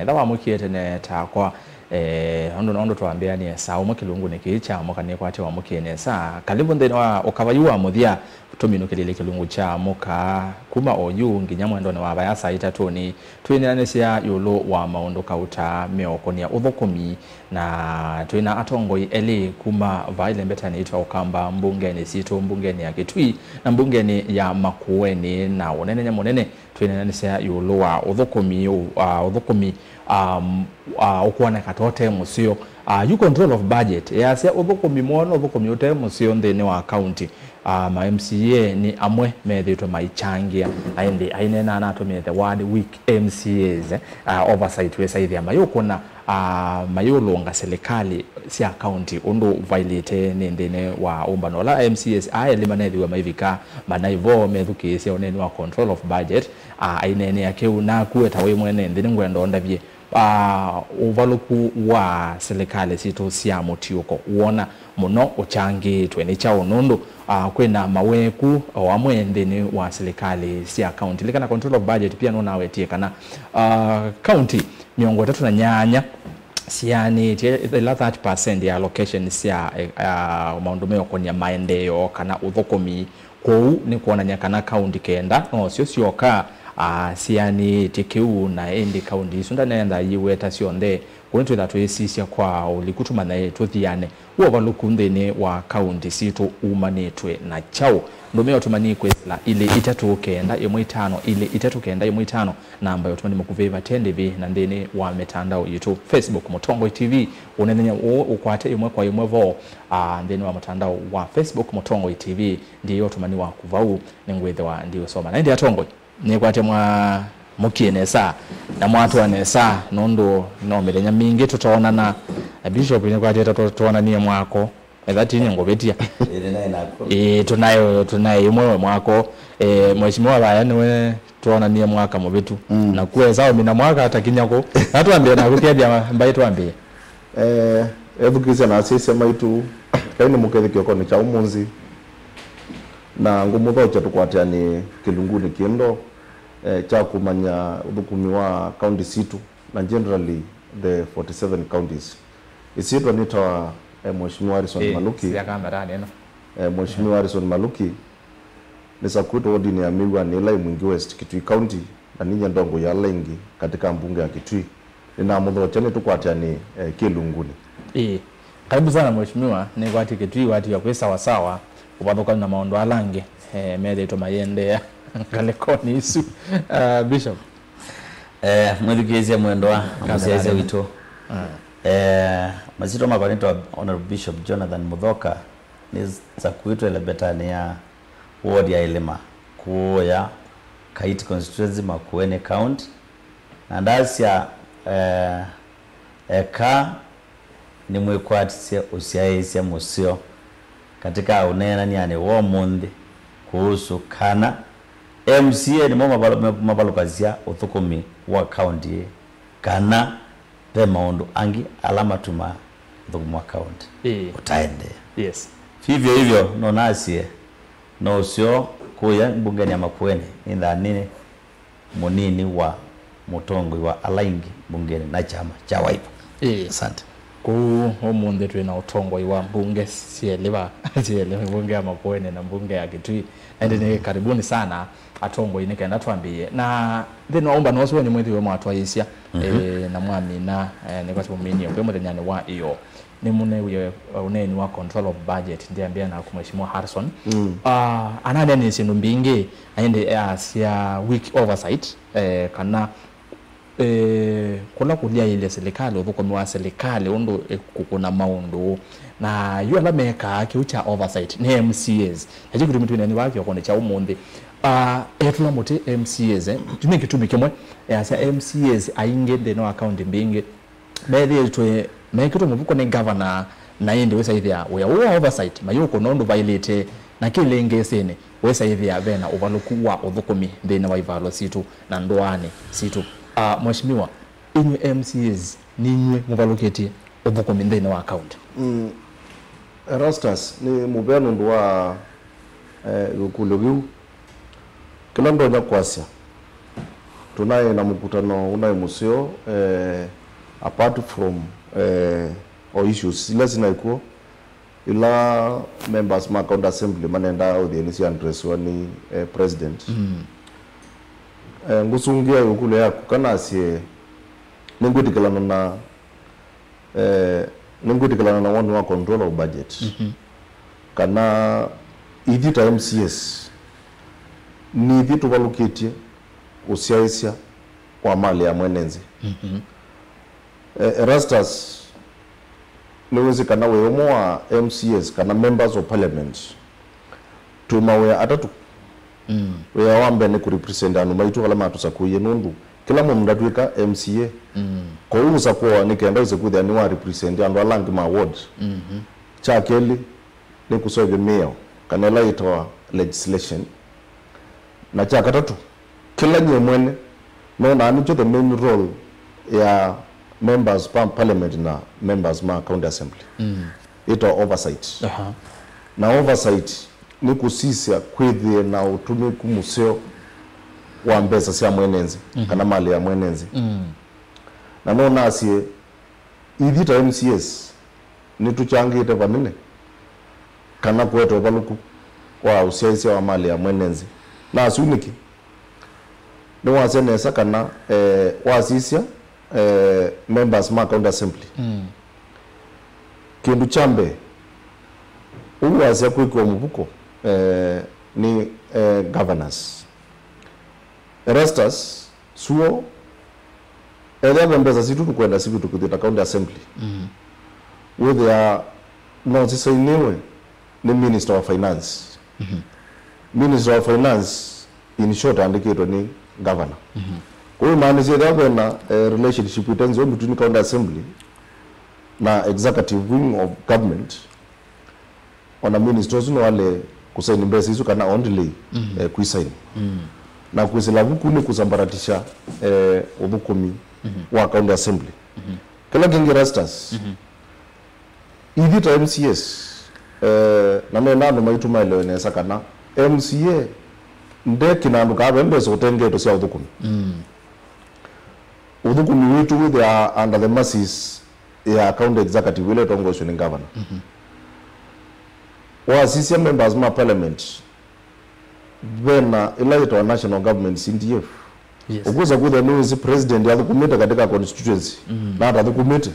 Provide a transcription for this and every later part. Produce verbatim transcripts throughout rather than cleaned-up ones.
Etha wamũkie tene takwa, eh, ũndũ, ũndũ twambĩanie saa ũmwe kĩlungunĩ kĩĩ kya mũka nĩkwatĩ wamũkie nesa. Karibu nthĩnĩ wa ũkava yu wa mũthya, tũminũkĩlĩlye kĩlungu kya mũka kuma oyu nginya mwendonĩ wa vaya saa itatũnĩ. Twĩneenanĩsya ĩũlũ wa maũndũ kauta meũkũnĩa ũthũkũmi, na twĩna atongoi elĩ kuma vaa ĩlembetanĩ yitũ ya Ũkamba, mbungenĩ sitũ, mbungenĩ ya Kitui na mbungenĩ ya Makueni, na ũneenany'a mũnene twĩneenanĩsya ĩũlũ wa ũthũkũmi, ũ-, a, ũthũkũmi, um, a, ũkwoneka ta ũte mũseo. A, yu control of budget yasya ũthũkũmi mwono, ũthũkũmi ũte mũseo nthĩnĩ wa county. A, ma M C A nĩ amwe methĩĩtwe maikyangĩa, na ĩndĩ aineena anatũmĩe the word weak M C As, eh, a, oversight wĩsaĩthĩa mayũkũna, a, mayũlũnga silikalĩ sya county ũndũ vailĩte nĩ nthĩnĩ wa ũmbano ũla M C As aa elĩ manethĩwe maivika manaivo methukĩĩsya ũneeni wa control of budget. A, aineenea kĩu naku eta wĩ mwene nthĩ nĩngwenda ũndavye, a, ũvalũku wa silikalĩ sitũ sya mũtiũko wona mũno ũkyangĩĩtwe nĩ kyaũ, nũndũ, a, kwĩna maweku o amwe nthĩnĩ wa silikalĩ sya county. Lilikana control of budget pia nũnawetie kana, a, county mĩongo ĩtatũ na nyanya sianĩtye ĩla thirty percent ya allocation sya, eh, ah, maũndũ meũkũnĩa maendeeo kana ũthũkũmi. Kwoou nĩ kwonany'a kana kaunti kenda nosyo syoka, ah, sianĩtye kĩu, na ĩndĩ kaunti isu ndanenda iweta syonthe. Kwoou nĩtwĩtha twĩsisya kwa ũliku tũmanye tũthiane ũvalũku nthĩnĩ wa kaunti sitũ umanĩtwe na kyaũ. Ndũmĩa ũtũmani kwĩsĩla ilĩ itatũ kenda ĩmwe itano, ilĩ itatũ kenda ĩmwe itano. Namba ya ũtũmani mũkuvĩ vate ndĩvi na nthĩnĩ wa mĩtandao yitũ, Facebook Mũtongoi T V. Ũneenany'a ũũ ũkwate ĩmwe kwa ĩmwe vo, ah, nthĩnĩ wa mũtandao wa Facebook Mũtongoi T V. Ndiĩ ũtũmani waku vau, nĩngwĩthĩwa ndiũsoma. Na ĩndĩ atongoi, nĩkwatya mwa mũkie nesa na mwatũa nesa, nũndũ no mĩthenya mingĩ tũtoonana. Na Bishop nĩkwatĩte tũ-, tũonanie mwako. Etha ti nyie ngũvĩtya. Ĩĩ, nĩnaĩ naku. Ĩĩ, tũnaĩ, tũnaĩ ĩmwe we mwako. Eh, Mheshimiwa Vaya nĩwe twonanie mwaka mũvĩtu. Mm. Na kuesa ũmina mwaka atakinya kũ. Na twambĩe naku kethya mbaĩ twambĩe. Eh, ethukĩĩsya na asyaĩsya maitũ, Ngai nĩ mũkethĩ kĩokonĩ kya ũmũnthĩ. Na ngũmũthokya tũkwatĩanĩ kĩlungunĩ kĩndo, eh, kya kũmanya ũthũkũmi wa kaunti sitũ, na generally the forty-seven counties. Ĩsyĩtwa nĩtawa, eh, Mheshimiwa Harrison Ĩĩ, Maluki. Sya kameranĩ ĩno. Eh, Mheshimiwa Harrison Maluki, nĩsakwĩtwe wodinĩ ya Miwani ĩla ĩ Mwingi West, Kitui County, na ninyie ndongoi ya ala aingĩ katika mbunge ya Kitui. Nĩnamũthokya nĩtũkwatĩanĩ, eh, kĩlungunĩ. Ĩĩ. Karibu sana mheshimiwa, nĩkwatĩ Kitui watiwa kwĩ sawa sawa, ũvathũkany'o na maũndũ ala angĩ, eh, methĩĩtwe mayĩendeea ngalĩkonĩ isu. Ah, Bishop. Eh, mwĩthukĩĩsya mwendwa, na mũsyaĩĩsya witũ. Mm. Eh, masyĩtwa makwa nĩtawa Honorable Bishop Jonathan Muthoka, nĩsakuĩtwe ĩlembetanĩ ya ward ya Ĩlĩma, kũũya Kaiti constituency, Makueni County. Na ndasya, eh, eka nĩmwĩkwatisye ũsyaĩĩsya mũseo katika ũneenany'anĩ wa ũmũnthĩ kũhusu kana M C A nĩmo maval-, mavalũkasya ũthũkũmi wa kaunti ĩĩ, kana ve maũndũ angĩ ala matumaa ũthũkũmi wa kaunti Ĩĩ. ũtaendeea. Yes. Vivyo hivyo, no nasye, no ũseo kũya mbungeni ya Makueni, nĩthanĩnĩ mũnini wa mũtongoi wa ala aingĩ mbungenĩ na kyama kya Wiper. Ĩĩ. Asante. Kũu ũmũnthĩ twĩ na ũtongoi wa mbunge syelĩ va, syelĩ, mbunge ya Makueni na mbunge ya Kitui. Na ĩndĩ nĩ karibuni sana atongoi, nĩ kenda twambĩĩe. Na nthĩnĩ wa ũmbano ũsu wenyu mwĩthĩwe mwatwaĩĩsya, Mhm. eh, na mwamina, eh, nĩkwasya mũminie kwĩ mũthenyanĩ wa ĩyoo. Nĩmũneewie, uh, ũneeni wa control of budget, ndyambĩa naku Mheshimiwa Harrison. Mm. Ah, ananeenie syĩndũ mbingĩ, na ĩndĩ easya weak oversight, eh, kana, eh, kũla kũlyaĩlye silikalĩ, ũthũkũmi wa silikalĩ, ũndũ ĩkũkũna maũndũ. Na yu ala mekaa kĩu kya oversight nĩ M C As. Na kyu kĩtumi twĩneeni vaa kĩokonĩ kya ũmũnthĩ. Ah, etũla mũtĩ M C As, eh, nĩ kĩtumi kĩmwe, easya M C As aingĩ nthĩnĩ wa kaunti mbingĩ methĩĩtwe mekĩtwe mũvuko nĩ ngavana, na ĩndĩ wĩsaĩthĩa wĩa ũũ wa oversight mayũkũna ũndũ vaĩlĩte, na kĩlĩngĩsĩnĩ wĩsaĩthĩa vena ũvalũku wa ũthũkũmi nthĩnĩ wa ivalo sitũ na ndũanĩ sitũ. Ah, Mheshimiwa, inyw'ĩ M C As ninyw'ĩ mũvalũkĩtye ũthũkũmi nthĩnĩ wa kaunti? Mm. Erastus, nĩ mũvea nũndũ wa, eh, ĩkũlyo kĩu. Kĩla ndonya kwasya, Tũnaĩ na mũkutano ũnaĩ mũseo, eh, apart from, eh, o issues ila sinaĩ kw'o, ila members ma county assembly manendaa ũthĩe nĩsya addressiwa nĩ, eh, president. Mm. Eh, ngũsũngĩa ĩũkũlyo yaku kana asye nĩngwĩtĩkĩlana na Eh, nĩngwĩtĩkĩlana na woni wa control of budget. Mhm. Kana ithyĩ ta M C As, nĩ ithyĩ tũvalũkĩtye ũsyaĩĩsya wa malĩ ya mwene nthĩ. Mhm. Eh, Erastus, nĩwĩsĩ kana wĩ ũmwe wa M C As kana members of parliament twĩ mawĩa atatũ. Mm. Wĩa wa mbee nĩ kũrepresent andũ maitũ ala matũsakũie, nũndũ kĩla mũndũ ndatw'ĩka M C A. Mm. Kwoou ũsakũawa nĩ kenda wĩse kwĩthĩa nĩwarepresent andũ ala angĩ ma ward. Mhm. Kya kelĩ nĩ kũseũvya mĩao, kana ĩla yĩtawa legislation. Na kya katatũ, kĩla nyie mwene nonaa nĩkyo the main role ya members pa parliament na members ma county assembly. Mm. Yĩtawa oversight. Aha. Na oversight nĩ kũsisya kwĩthĩe na ũtũmĩku mũseo wa mbesa sya mwene nthĩ, mhm, kana malĩ ya mwene nthĩ. Mm. Na no nasye, ithyĩ ta M C As nĩtũkyangĩte vanene kana kũete ũvalũku wa ũsyaĩĩsya wa malĩ ya mwene nthĩ. Na asu nĩkĩ? Nĩwasya nesa kana, eh, wasisya, eh, members ma county assembly. Mm. Kĩndũ kya mbee, ũu wasya kwĩkĩwa mũvuko, eh, nĩ, eh, governors. Erastus, suo, ethĩwa ve mbesa sitũ tũkwenda sivĩtũkĩthw'e ta county assembly. Mm. Wĩthĩa no sisainiwe nĩ Minister wa Finance. Mhm. Minister wa Finance, in short, andĩkĩtwe nĩ governor. Mhm. Kwoou imaanisha ethĩwa vena, eh, relationship ĩte nzeo between county assembly na executive wing of government, ona minister ũsu no ale kũsaini mbesa isu kana only, mhm, eh, kwisaini. Mm. Na kwĩsĩla vu kũ nĩ kũsambaratisha, eh, ũthũkũmi, mhm, wa county assembly. Mhm. Kĩla kĩngĩ Erastus, mhm, ithyĩ ta M C As, eh, na nenda andũ maitũ maelewe nesa kana M C A nde kĩnandũ kaa ve mbesa ũte ngeto sya ũthũkũmi. Mm. Ũthũkũmi witũ wĩthĩaa under the mercies ya county executive ĩla ĩtongoesw'e nĩ governor. Mhm. Wasisya members ma parliament, vena ĩla yĩtawa national government, C D F. Yes. Ũkwĩsa kwĩthĩa nĩwĩsĩ president athũkũmĩte katika constituency, mm, na atathũkũmĩte,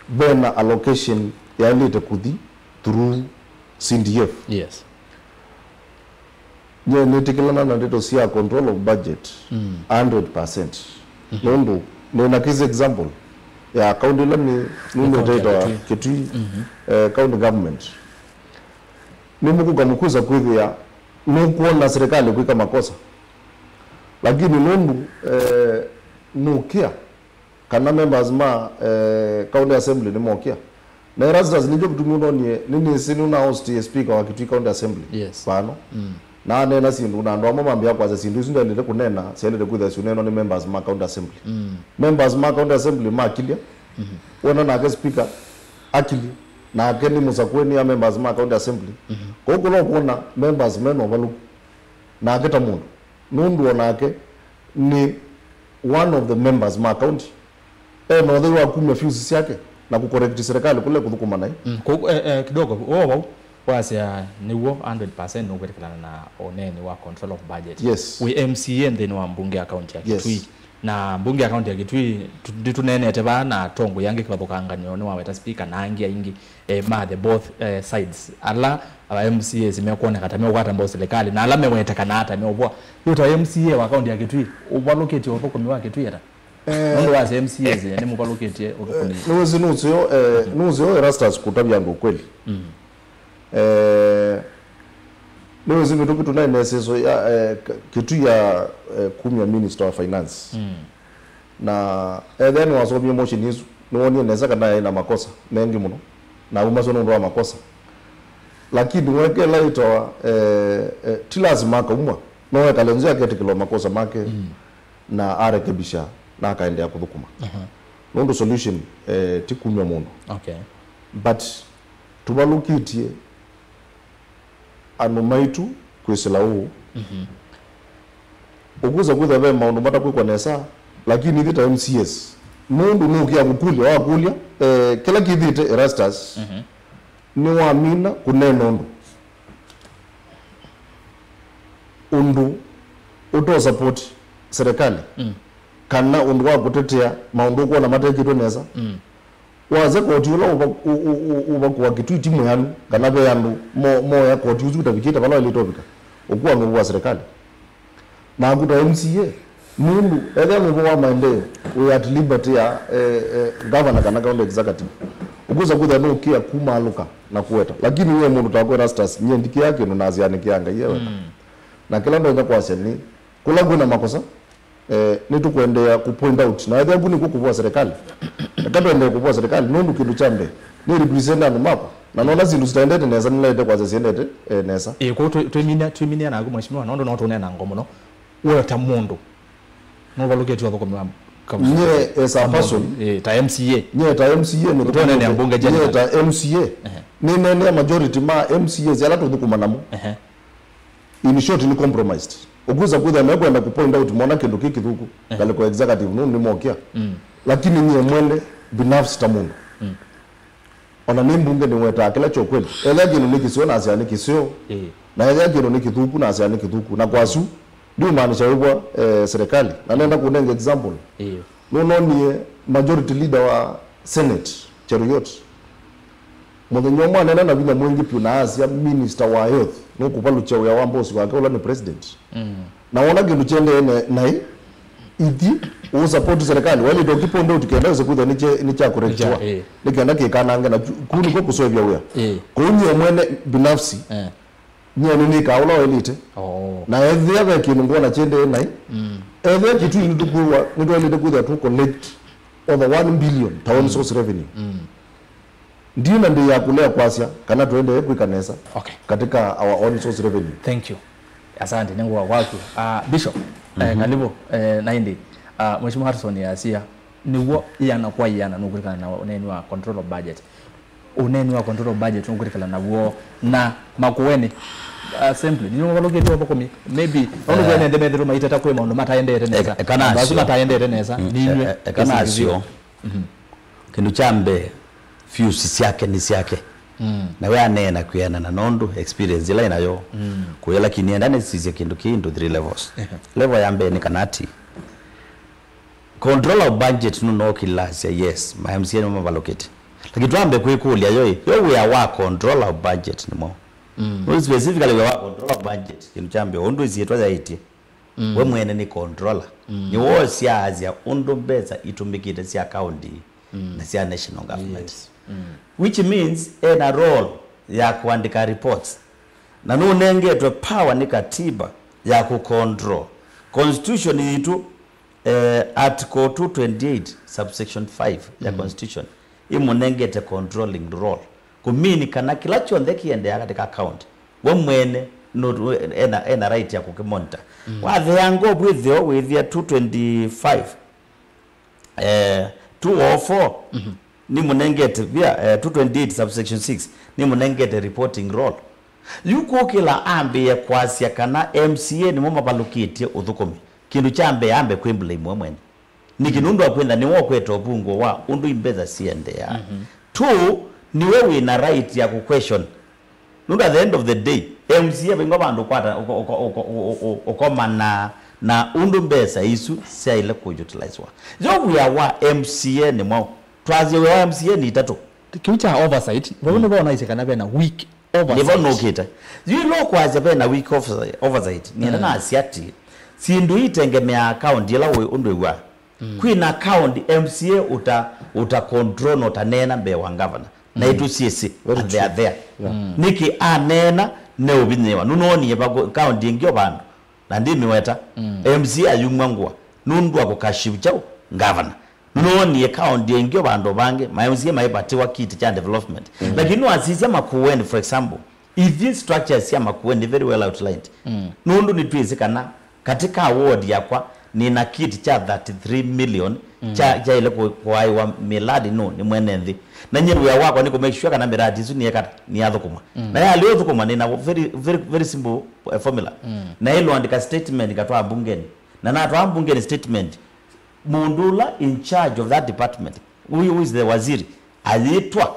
vena allocation yaĩlĩte kũthi through C D F. Yes. Nyie nĩtĩkĩlana na ndeto sya control of budget, mm, hundred percent. Mhm. Nũndũ nĩna case example ya county ĩla nĩ, nũmĩte ya ĩtawa Kitui. Kitui, mhm, eh, county government. Nĩmũkũka mũkwĩsa kwĩthĩa nũkwona serikali kwĩka makosa. Lakini nũndũ, eh, nũkĩa, kana members ma, eh, county assembly nĩmokĩa. Na Erastus, nĩkyo kĩtumi ũnonie, nĩnĩsĩ nũna host speaker wa Kitui County Assembly, yes, vano. Mm. Na aneena syĩndũ, na andũ amwe mambĩa kwasya syĩndũ isu ndaĩlĩte kũneena, syaĩlĩte kwĩthĩa syũneenwa nĩ members ma county assembly. Mm. Members ma county assembly makilya, mhm, wona nake speaker akilye, nake nĩ mũsakũe nĩ a members ma county assembly. Mhm. Kwoou kũla ũkwona members mena ũvalũku, nake ta mũndũ, nũndũ o nake nĩ one of the members ma county, e na ũthei wa kumya views syake na kũcorrect serikali kũla ĩkũthũkũma naĩ. Mm, kũ-, eh, eh, kidogo, o vau, wasya nĩw'o hundred percent nũkwĩtĩkĩlana na ũneeni wa control of budget. Yes. Wĩ M C A nthĩnĩ wa mbunge ya kaunti ya, yes, Kitui. Na mbunge ya kaunti ya Kitui, tu-, nĩtũneenete vaa na atongoi angĩ kĩvathũkanganyo nĩwaweta speaker na angĩ aingĩ, eh, ma the both, eh, sides. Ala, ala M C As mekwoneka ta meũkwata mbau silikalĩ, na ala mewetekanaa ta meũvoa. Yu ta M C A wa kaunti ya Kitui, ũvalũkĩtye ũthũkũmi wa Kitui ata? Eh, nũndũ wa M C As, eh, nĩmũvalũkĩtye ũthũkũmi. Eh, nĩwĩsĩ nũseo, eh, nũseo Erastus kũtavya andũ ũkweli. Mm. Eh, nĩwĩsĩ mĩtũkĩ tũnaĩ na ĩsĩso ya, eh, k-, Kitui ya, eh, kumya Minister wa Finance. Mm. Na ethĩa nĩwasomie motion isu, nĩwonie nesa kana yaĩ na makosa mengĩ mũno, na aumaswe nũndũ wa makosa. Lakini wekela ĩtawa, eh, eh, ti lazima akaumwa, no ekale nzĩa aketĩkĩlwa makosa make, mm, na arekebisha na akaendelea kũthũkũma. Aha. Nũndũ solution, eh, ti kumya mũndũ. Okay. But tũvalũkĩtye andũ maitũ kwĩsĩla ũũ. Mhm. Ũkwĩsa kwĩthĩa ve maũndũ matakwĩkwa nesa, lakini ithyĩ ta M C As, mũndũ nũkĩa kũkũlya, wakũlya, eh, kĩla kĩthĩte Erastus, Mhm. nĩwamina kũneena ũndũ, ũndũ ũto support serikali, Mm. kana ũndũ wa kũtetea maũndũ ũkwona matekĩtwe nesa. Mm. Wasya koti ũla ũva-, ũ-, ũ-, ũ-, ũvakũa kĩtui ti mwĩalu, kana ve andũ mo-, moya koti ũsu ũtavikĩte vala waĩlĩte ũvika, ũkua nũvu wa serikali. Naku ta M C A, nũndũ ethĩa nũvo wa maendeeo, wĩ at liberty ya, eh, eh, governor kana county executive, ũkwĩsa kwĩthĩa nũkĩa kumaalũka na kũweta. Lakini nyie mũndũ takwa Erastus, nyie ndikĩaa kĩndũ, nasyaa nĩkĩaa Ngai eweta. Mm. Na kĩla ndonya kwasya nĩ, kũla kwĩna makosa, eh, nĩtũkũendeea kũ point out. Na ethĩa vu nĩkw'o kũvoa serikali, eka tũendee kũvoa serikali, nũndũ kĩndũ kya mbee, nĩ represent andũ makwa. Na nona syĩndũ sitaendete nesa, nĩlaĩte kwasya siendete, eh, nesa. Ĩĩ, kwoou twĩ-, twĩminia, twĩminia naku, Mheshimiwa, nũndũ no tũnenango mũno. We ta mũndũ, nũvalũkĩtye ũthũkũmi wa kaunti? Nyie as a person, Ĩĩ, ta M C A. Nyie ta M C A nĩ Ũtonenea mbunge nyie general. Ta M C A, Ehe. Nĩnenea majority ma M C As ala tũthũkũma namo. Ehe. In short, nĩ compromised. Ũkwĩsa kwĩthĩa mekwenda kũ point out mona kĩndũ kĩ kĩthũku, Ehe. Ngalĩko executive nũndũ nĩmokĩa. Mm. Lakini nyie mwene binafsi ta mũndũ, Mm. Ona nĩ mbunge nĩwetaa kĩla kya ũkweli. Ethĩa kĩndũ nĩ kĩseo, nasyaa nĩ kĩseo. Ĩĩ. Na ethĩa kĩndũ nĩ kĩthũku, nasyaa nĩ kĩthũku. Na kwa asu, ndiũmaanisha wĩvwa, eh, serikali. Na nenda kũnenga example. Ĩĩ. Nũnonie majority leader wa Senate, Cheruiyot. Mũthenya ũmwe anena na vinya mwingĩ vyũ na asya minister wa health nũkũvalũkya wĩa wa mbosi wake ũla nĩ president. Mm. Na wona kĩndũ kyendeee na, naĩ, ithi, ũsupport serikali, waĩlĩte ũkiponda ũtikenda wĩse kwĩthĩa nĩkye-, nĩkyakũrekitiwa. Nĩkya-, ĩĩ. Nĩkenda kĩkanange na kyu-, kũu nĩkw'o kũseũvya wĩa. Ĩĩ. Kũu nyie mwene binafsi, Eh. nyie nĩnĩkaa ũla waĩlĩte. Oh. Na ethĩa ve kĩndũ ngwona kyendeee naĩ, Mm. ethĩa kĩtui nĩtũkwĩwa, nĩtwaĩlĩte kwĩthĩa tũ collect over one billion ta own Mm. source revenue. Mm. Ndina ndĩ ya kũlea kwasya kana tũendee kwĩka nesa Okay. katika our own source revenue. Thank you. Asante, nĩ ngũa kwaku. Ah, Bishop, eh, Mhm. karibu, eh, na ĩndĩ, ah, Mheshimiwa Harrison yasia, nĩw'o ĩana kwa ĩana nũkwĩkana na ũneeni wa control of budget. Ũneeni wa control of budget nũkwĩkana naw'o na Makueni, ah, simply. Nĩ ũvalũkĩtye ũthũkũmi. Maybe, nũndũ Eh. kwene nthĩ methĩtwe maiteta kwĩ maũndũ mataendete nesa. Eka-, eka Andũ asu nasyo. mataendete nesa. Mm, Nĩ e-, inyuĩ. e-, eka Ĩsĩ nasyo. Mhm. Kĩndũ kya mbee, views syake nĩ syake. Mm. Na we aneena kwĩanana nũndũ experience ĩla ĩnayo. Mm. Kũya, lakini enda nĩsisye kĩndũ kĩ into three levels. Ehe. Level ya mbee nĩ kana ati controller of budget nũnookilasya, yes, ma M C A nĩmo mavalũkĩte. Lakini twambe kwĩkũlya yo, yo wĩa wa controller of budget nĩ mwaũ? Mm. Nũ specifically wĩa wa controller of budget, kĩndũ kya mbee, ũndũ ĩsyĩtwa yaĩtye. Mm. We mwene nĩ controller. Mm. Nĩwe ũsyaasya ũndũ mbesa itũmĩkĩte sya county Mm. na sya national government. Yes. Mm. Which means ena role ya kũandĩka reports. Na nũnengetwe power nĩ katiba ya kũ control. Constitution yitũ, eh, article two twenty-eight subsection five ya Mm. constitution ĩmũnengete controlling role. Kũmini kana kĩla kyonthe kĩendeea katika county, we mwene no, ena, ena right ya kũkĩmonitor. Mm. Watheanga ũvw'ĩthyo wĩthĩa two twenty-five, eh, two oh four, Mhm. nĩmũnengete via, eh, two twenty-eight subsection six, nĩmũnengete reporting role. Yu kũkĩla ambĩĩe kwasya kana M C A nĩmo mavalũkĩtye ũthũkũmi, kĩndũ kya mbee ambe kwĩ blame we mwene. Nĩkĩ? Nũndũ akwenda nĩwe ũkwete ũvungũo wa ũndũ imbesa siendeaa. Mhm. Two, nĩwe wĩ na right ya kũ question. Nũndũ at the end of the day, M C A vaingwa vandũ ũkwata, ũko-, ũko-, ũko-, ũko-, ũko-, ũkomana na ũndũ mbesa isu syaĩle kũ utilizewa. Yo wĩa wa M C A nĩ mwaũ? Twasye wĩa wa M C A nĩ itatũ. Kĩu kya oversight, vau nĩvo naisye kana vena weak oversight. Nĩvo nũkĩte. Yu ĩla ũkwasya vena weak oversight, oversight, nĩenda Mm. nasya atĩ, syĩndũ ii itengemeaa county ĩla wĩ ũndũ ĩw'aa. Mm. Kwĩna county M C A ũta, ũta control na ũtaneena mbee wa governor. Na Mm. itũ syĩsĩ, Very and they are true. there. Yeah. Mm. Nĩkĩ aneena neũvinyĩĩwa? Nũnoonie va county ĩngĩ o vandũ. Na ndĩmĩweta, Mm. M C A ayumw'a ngũa nũndũ wa kũkashifu kyaũ? Governor. Nũnoonie county ĩngĩ o vandũ vangĩ, ma M C A maivatiwa kiti kya development. Mm. Lakini nĩwasisya Makueni, for example, ithi structures sya Makueni very well outlined. Mm. Nũndũ nĩtwĩsĩ kana katika ward yakwa nĩna kiti kya thirty-three million Mm. kya, kyaĩle kũ-, kũaĩwa miradi nũ nĩ mwene nthĩ. Na nyie wĩa wakwa nĩ kũ make sure kana miradi isu nĩyekata, nĩyathũkũmwa. Mm. Na yalĩ ũthũkũmwa nĩna very, very, very simple, eh, formula. Mm. Na ĩlũandĩka statement ngatwaa mbungeni. Na natwaa mbungeni statement, mũndũ ũla in charge of that department, who is the waziri, ayĩtwa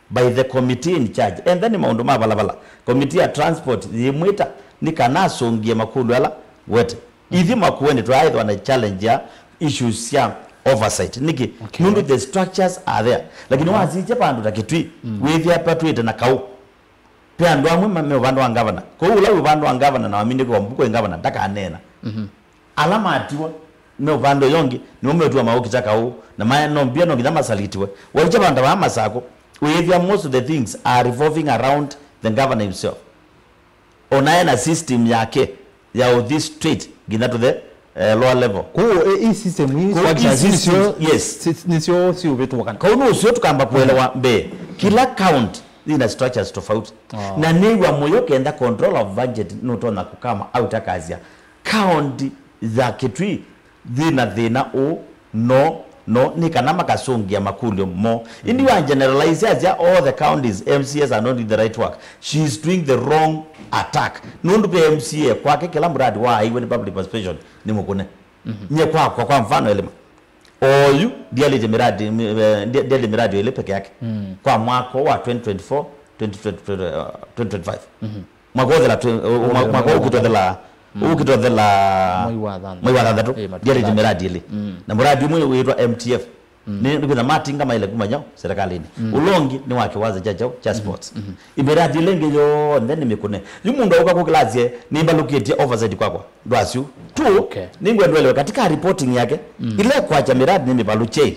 by the committee in charge. And then maũndũ ma valavala, committee ya transport yĩmwĩta nĩ kana asũngĩe makũlyo ala wete. Ithyĩ Makueni twaĩthwa na challenge ya issues sya oversight. Nĩkĩ? Okay. Nũndũ the structures are there. Lakini wasisya vandũ ta Kitui, wĩthĩa patwĩte na kaũ. Pe andũ amwe ma- me ũvanda wa ngavana. Kwoou ũla wĩ ũvanda wa ngavana na waminĩke kwa mbuko ĩ ngavana ndakaneena. Ala matiwa me ũvanda ũyũ ũngĩ nĩmo metwa maũkita kaũ, na maya no mbia no nginya masalitiwe. Waikya vanda vaa Masakũ, wĩthĩa most of the things are revolving around the governor himself. Ona ena system yake ya ũthi straight nginya to the eh, lower level. Kwoou ĩ- ĩ system ii Kwoou structures ii system, nĩsyo yes. si- nĩsyo siũvĩtũkana. Kau nĩ ũsio tũkamba kuelewa mbee. Kila county ina structures tofauti. Oh. Na nĩw'a mũyo kenda control of budget nũtonya kũkama au takasya county ya Kitui thĩna thĩna ũũ no no nĩ kana makasũngĩa makũlyo mo. Indi wa generalize asya all the counties M C As are not doing the right work. She is doing the wrong attack. Nũndũ ve M C A kwake kĩla muradi waaiwe nĩ public participation nĩ mũkũne. Nye kwakwa, kwa mfano, Elima, oyu ndialĩte miradi mi- eh, ndi- ndialĩte miradi ĩlĩ peke yake kwa mwaka wa twenty twenty-four, twenty twenty, uh, twenty twenty-five. Mwaka ũthela twe- uh, mwa- mwaka ũkĩtothela ũkĩtothela Mwei wa thanthatũ. Mwei wa thanthatũ. Eh, ndialĩte miradi ĩlĩ. Na muradi ũmwe wĩtwa M T F. Nĩ nĩ kwĩtha matinga maile kuma nyao serikalini. Ũla ũngĩ nĩ wa kĩwanza kya chao cha sports. Imiradi ĩla ĩngĩ yonthe nĩ mĩkũne. Yu mũndũ auka kũkĩlasye nĩmbalũkĩtye oversight kwakwa. Ndwasyu. Tu, okay. Nĩngwendwelewe katika reporting yake, ile kwakya miradi nĩ mĩvalũkyei.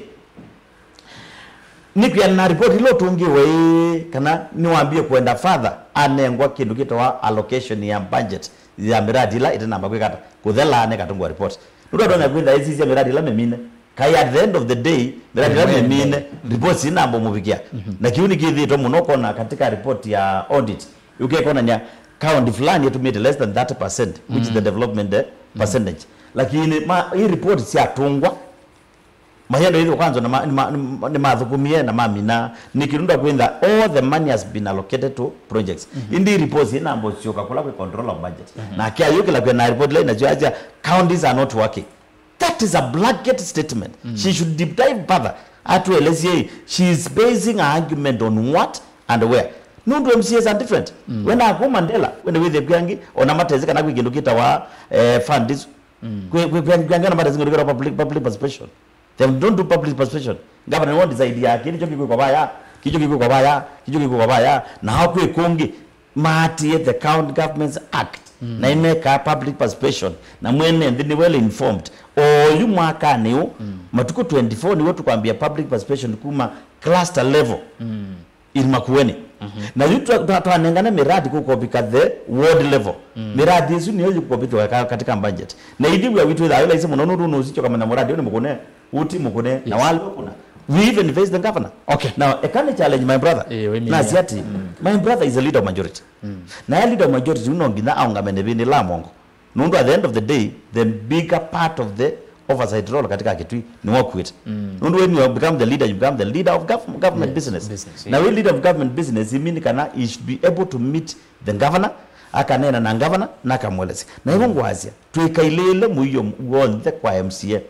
Nĩkwĩana na report ila ũtũngĩwe ĩ, kana nĩwambie kwenda further, anengwa kĩndũ kĩtawa allocation ya budget ya miradi ila ĩtanamba kwĩkata kũthela, nekatũngwa report. Nũtatonya kwĩtha ĩsisya miradi ila mĩmine. Kai at the end of the day, miradi ĩla mĩmine, reports inamba mũvikia. Na kĩu nĩkĩthĩtwe mũno kona katika report ya audit. Ũkekonania county fulani ĩtũmĩte less than thirty percent, which is the development eh, percentage. Lakini ma, hii report syatũngwa, mayendo ĩthĩ kwanza na ma- nĩma- nĩma- nĩmathũkũmie na mamina. Nĩ kĩndũ ndakwĩtha, all the money has been allocated to projects. Indi reports inamba ũsyoka kũla kwĩ control of budget. Na kĩayũkĩla kwĩ na report line nasyo asya counties are not working. That is a blanket statement. She should deep dive further. Atuelezye she is basing her argument on what and where. Nũndũ M C As are different. Wena kuma Ndela, wende wĩthĩe kwĩ angĩ, ona matesĩ kana kwĩ kĩndũ kĩtawa eh, fund isu. Kwĩ- kwĩ- kwĩ- kwĩ angĩ ona matesĩ kĩndũ kĩtawa public, public participation. They don't do public participation. Governor won't decide ya kĩndũ kĩu kĩkwĩkwa vaya, kĩu kĩkwĩkwa vaya, kĩu kĩkwĩkwa vaya. Na kwĩ kũngĩ, maatie the County Governments Act na imekaa public participation, na mwene nthĩ nĩ well informed. Oyu mwakanĩ ũũ, matukũ twenty-four nĩw'o tũkwambia public participation kuma cluster level in Makueni. Na yu twa- twa- twanengane miradi kũkopika the ward level. Miradi ĩsu nĩyo yĩkũkopithwa ka- katika budget. Na ithyĩ wĩa witũ ĩthaa ĩla ĩsĩ mũno nũndũ nũsityo kamanya muradi ũyũ nĩ mũkũne, ũti mũkũne, na wale ũkũna. We even face the governor. Okay. Now, ekani challenge my brother. Eh, we mean, nasi ati, my brother is a leader of majority. Na ya leader of majority, no nginya aũngame nĩ vĩndĩ la mongo. Nũndũ at the end of the day, the bigger part of the oversight role katika Kitui nĩ wakuĩte. Nũndũ when you become the leader, you become the leader of gov- government business. Business, na we leader of government business, I mean kana he should be able to meet the governor, akanena na governor, na akamwelesya. Na hivyo ngwasya, twĩkailĩĩle mũio w'onthe kwa M C A.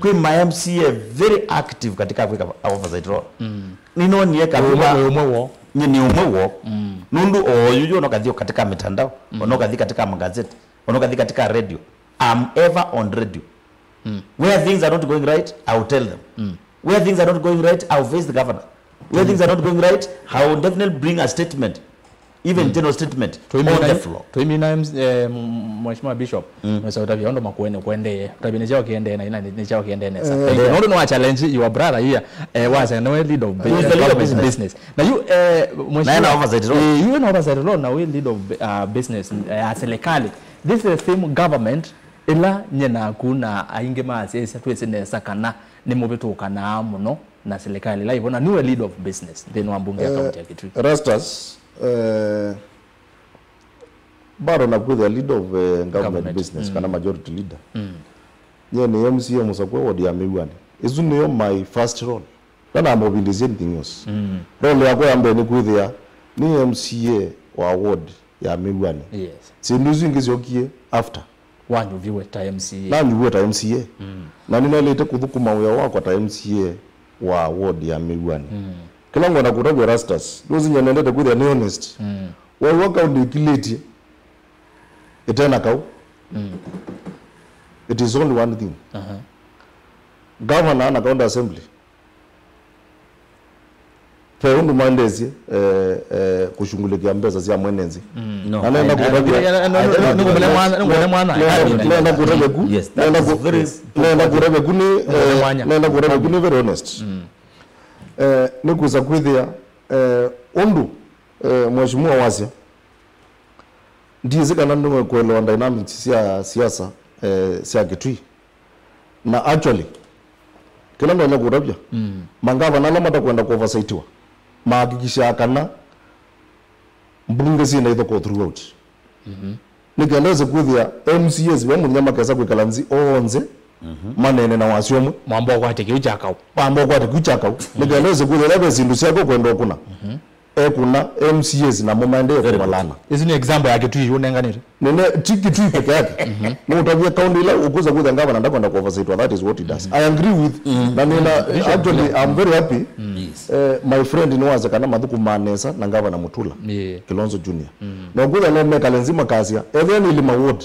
Kwĩ ma M C A very active katika kwĩka oversight role. Nĩnonie ũmwe kavĩla ũmwe woo. Nye nĩ ũmwe woo. Nũndũ oyu yu onokathi katika mitandao, onokathi katika magazeti, onokathi katika radio. I'm ever on radio. Where things are not going right, I will tell them. Where things are not going right, I will face the governor. Where things are not going right, I will definitely bring a statement. Even general statement on the floor. Tũimina, eh, m- Mheshimiwa Bishop, mesa ũtavya ũndũ Makueni kũendee. Ũtavya nĩ kyao kĩendee na ina nĩ kyao kĩendee nesa. Eh, nũndũ nĩ wa challenge your brother here, eh, wasya nĩwe leader of bu- He's the leader of government business. Business. Na yu, eh, Mheshimiwa, na ena oversight role. Eh, yu ena oversight role na we leader of uh, business, eh, ya serikali. This is the same government ĩla nye naku na aingĩ ma asyaĩsya twĩsĩ nesa kana nĩ mũvĩtũkanaa mũno na serikali ĩla ĩvo, na nĩwe leader of business nthĩnĩ wa mbunge ya kaunti ya Kitui. Erastus, eh, bado nakwĩthĩa leader of eh, government business kana majority leader. Nye nĩ M C A mũsakũe ward ya Mĩw'anĩ. Ĩsu nĩyo my first role. Ndanamba ũvindĩsya anything else. Role yakwa ya mbee nĩ kwĩthĩa nĩ M C A wa ward ya Mĩw'anĩ. Yes. Syĩndũ isu ingĩ syokie after. Wanyuviwe ta M C A. Nanyuviwe ta M C A. Mm. Na nĩnaĩlĩte kũthũkũma wĩa wakwa ta M C A wa ward ya Mĩw'anĩ. Mm. Kĩla ngwenda kũtavya Erastus, ndũsinya nendete kwĩthĩa nĩ honest. Mm. Waiwa kaũndĩ ĩkilĩtye ĩtena kau. Mm. It is only one thing. Aha. Governor na County Assembly ve ũndũ maendesye, eh, eh, kushughulikia mbesa sya mwene nthĩ. Mm. No, na nenda I, I, kũtavya, I, I, I, nĩ kũmũle mwana, nĩ kũmũle mwana. Nenda, I mean, nenda kũtavya ku, yes, that nenda is ku-, very nenda kũtavya ku nĩ, eh, nenda kũtavya ku nĩ very honest. Mm. Eh, nĩ kwĩsa kwĩthĩa, eh, ũndũ, eh, mheshimiwa wasya, ndiĩsĩ kana nĩwe kũelewa dynamics sya siasa, eh, sya Kitui. Na actually, kĩla ndonya kũtavya, mm, mangavana ala matakwenda kũovasaitiwa, mahakikishaa kana mbunge syĩna ithokoo throughout. Mhm. Nĩ kenda ĩse kwĩthĩa M C As ve mũthenya makesa kwĩkala nthĩ onthe, mhm, maneene na wasya ũmwe. Mwamba ũkwate kĩu kya kau. Mwamba ũkwate kĩu kya kau. Nĩ kenda ĩse kwĩthĩa ĩla ve syĩndũ syake ũkwenda ũkũna. Mhm. Ekũna M C As namo maendee kũvalana. Very good. Isu nĩ example ya Kitui ũnenganĩte. Nene, ti Kitui peke yake. Mhm. Nĩ ũtavya kaũndĩ ila ũkwĩsa kwĩthĩa ngavana ndakwenda kũovasaitwa, that is what he does. Mhm. I agree with, mhm, na nina, vision, actually, yeah, I'm very happy. Mm. Yes. Eh, my friend nĩwasya kana mathũkũmaa nesa na Ngavana Mutula, yeah, Kilonzo Junior. Mm. Na ũkwĩthĩa no mekale nthĩ makasya, ethĩa nĩ Ilima Ward,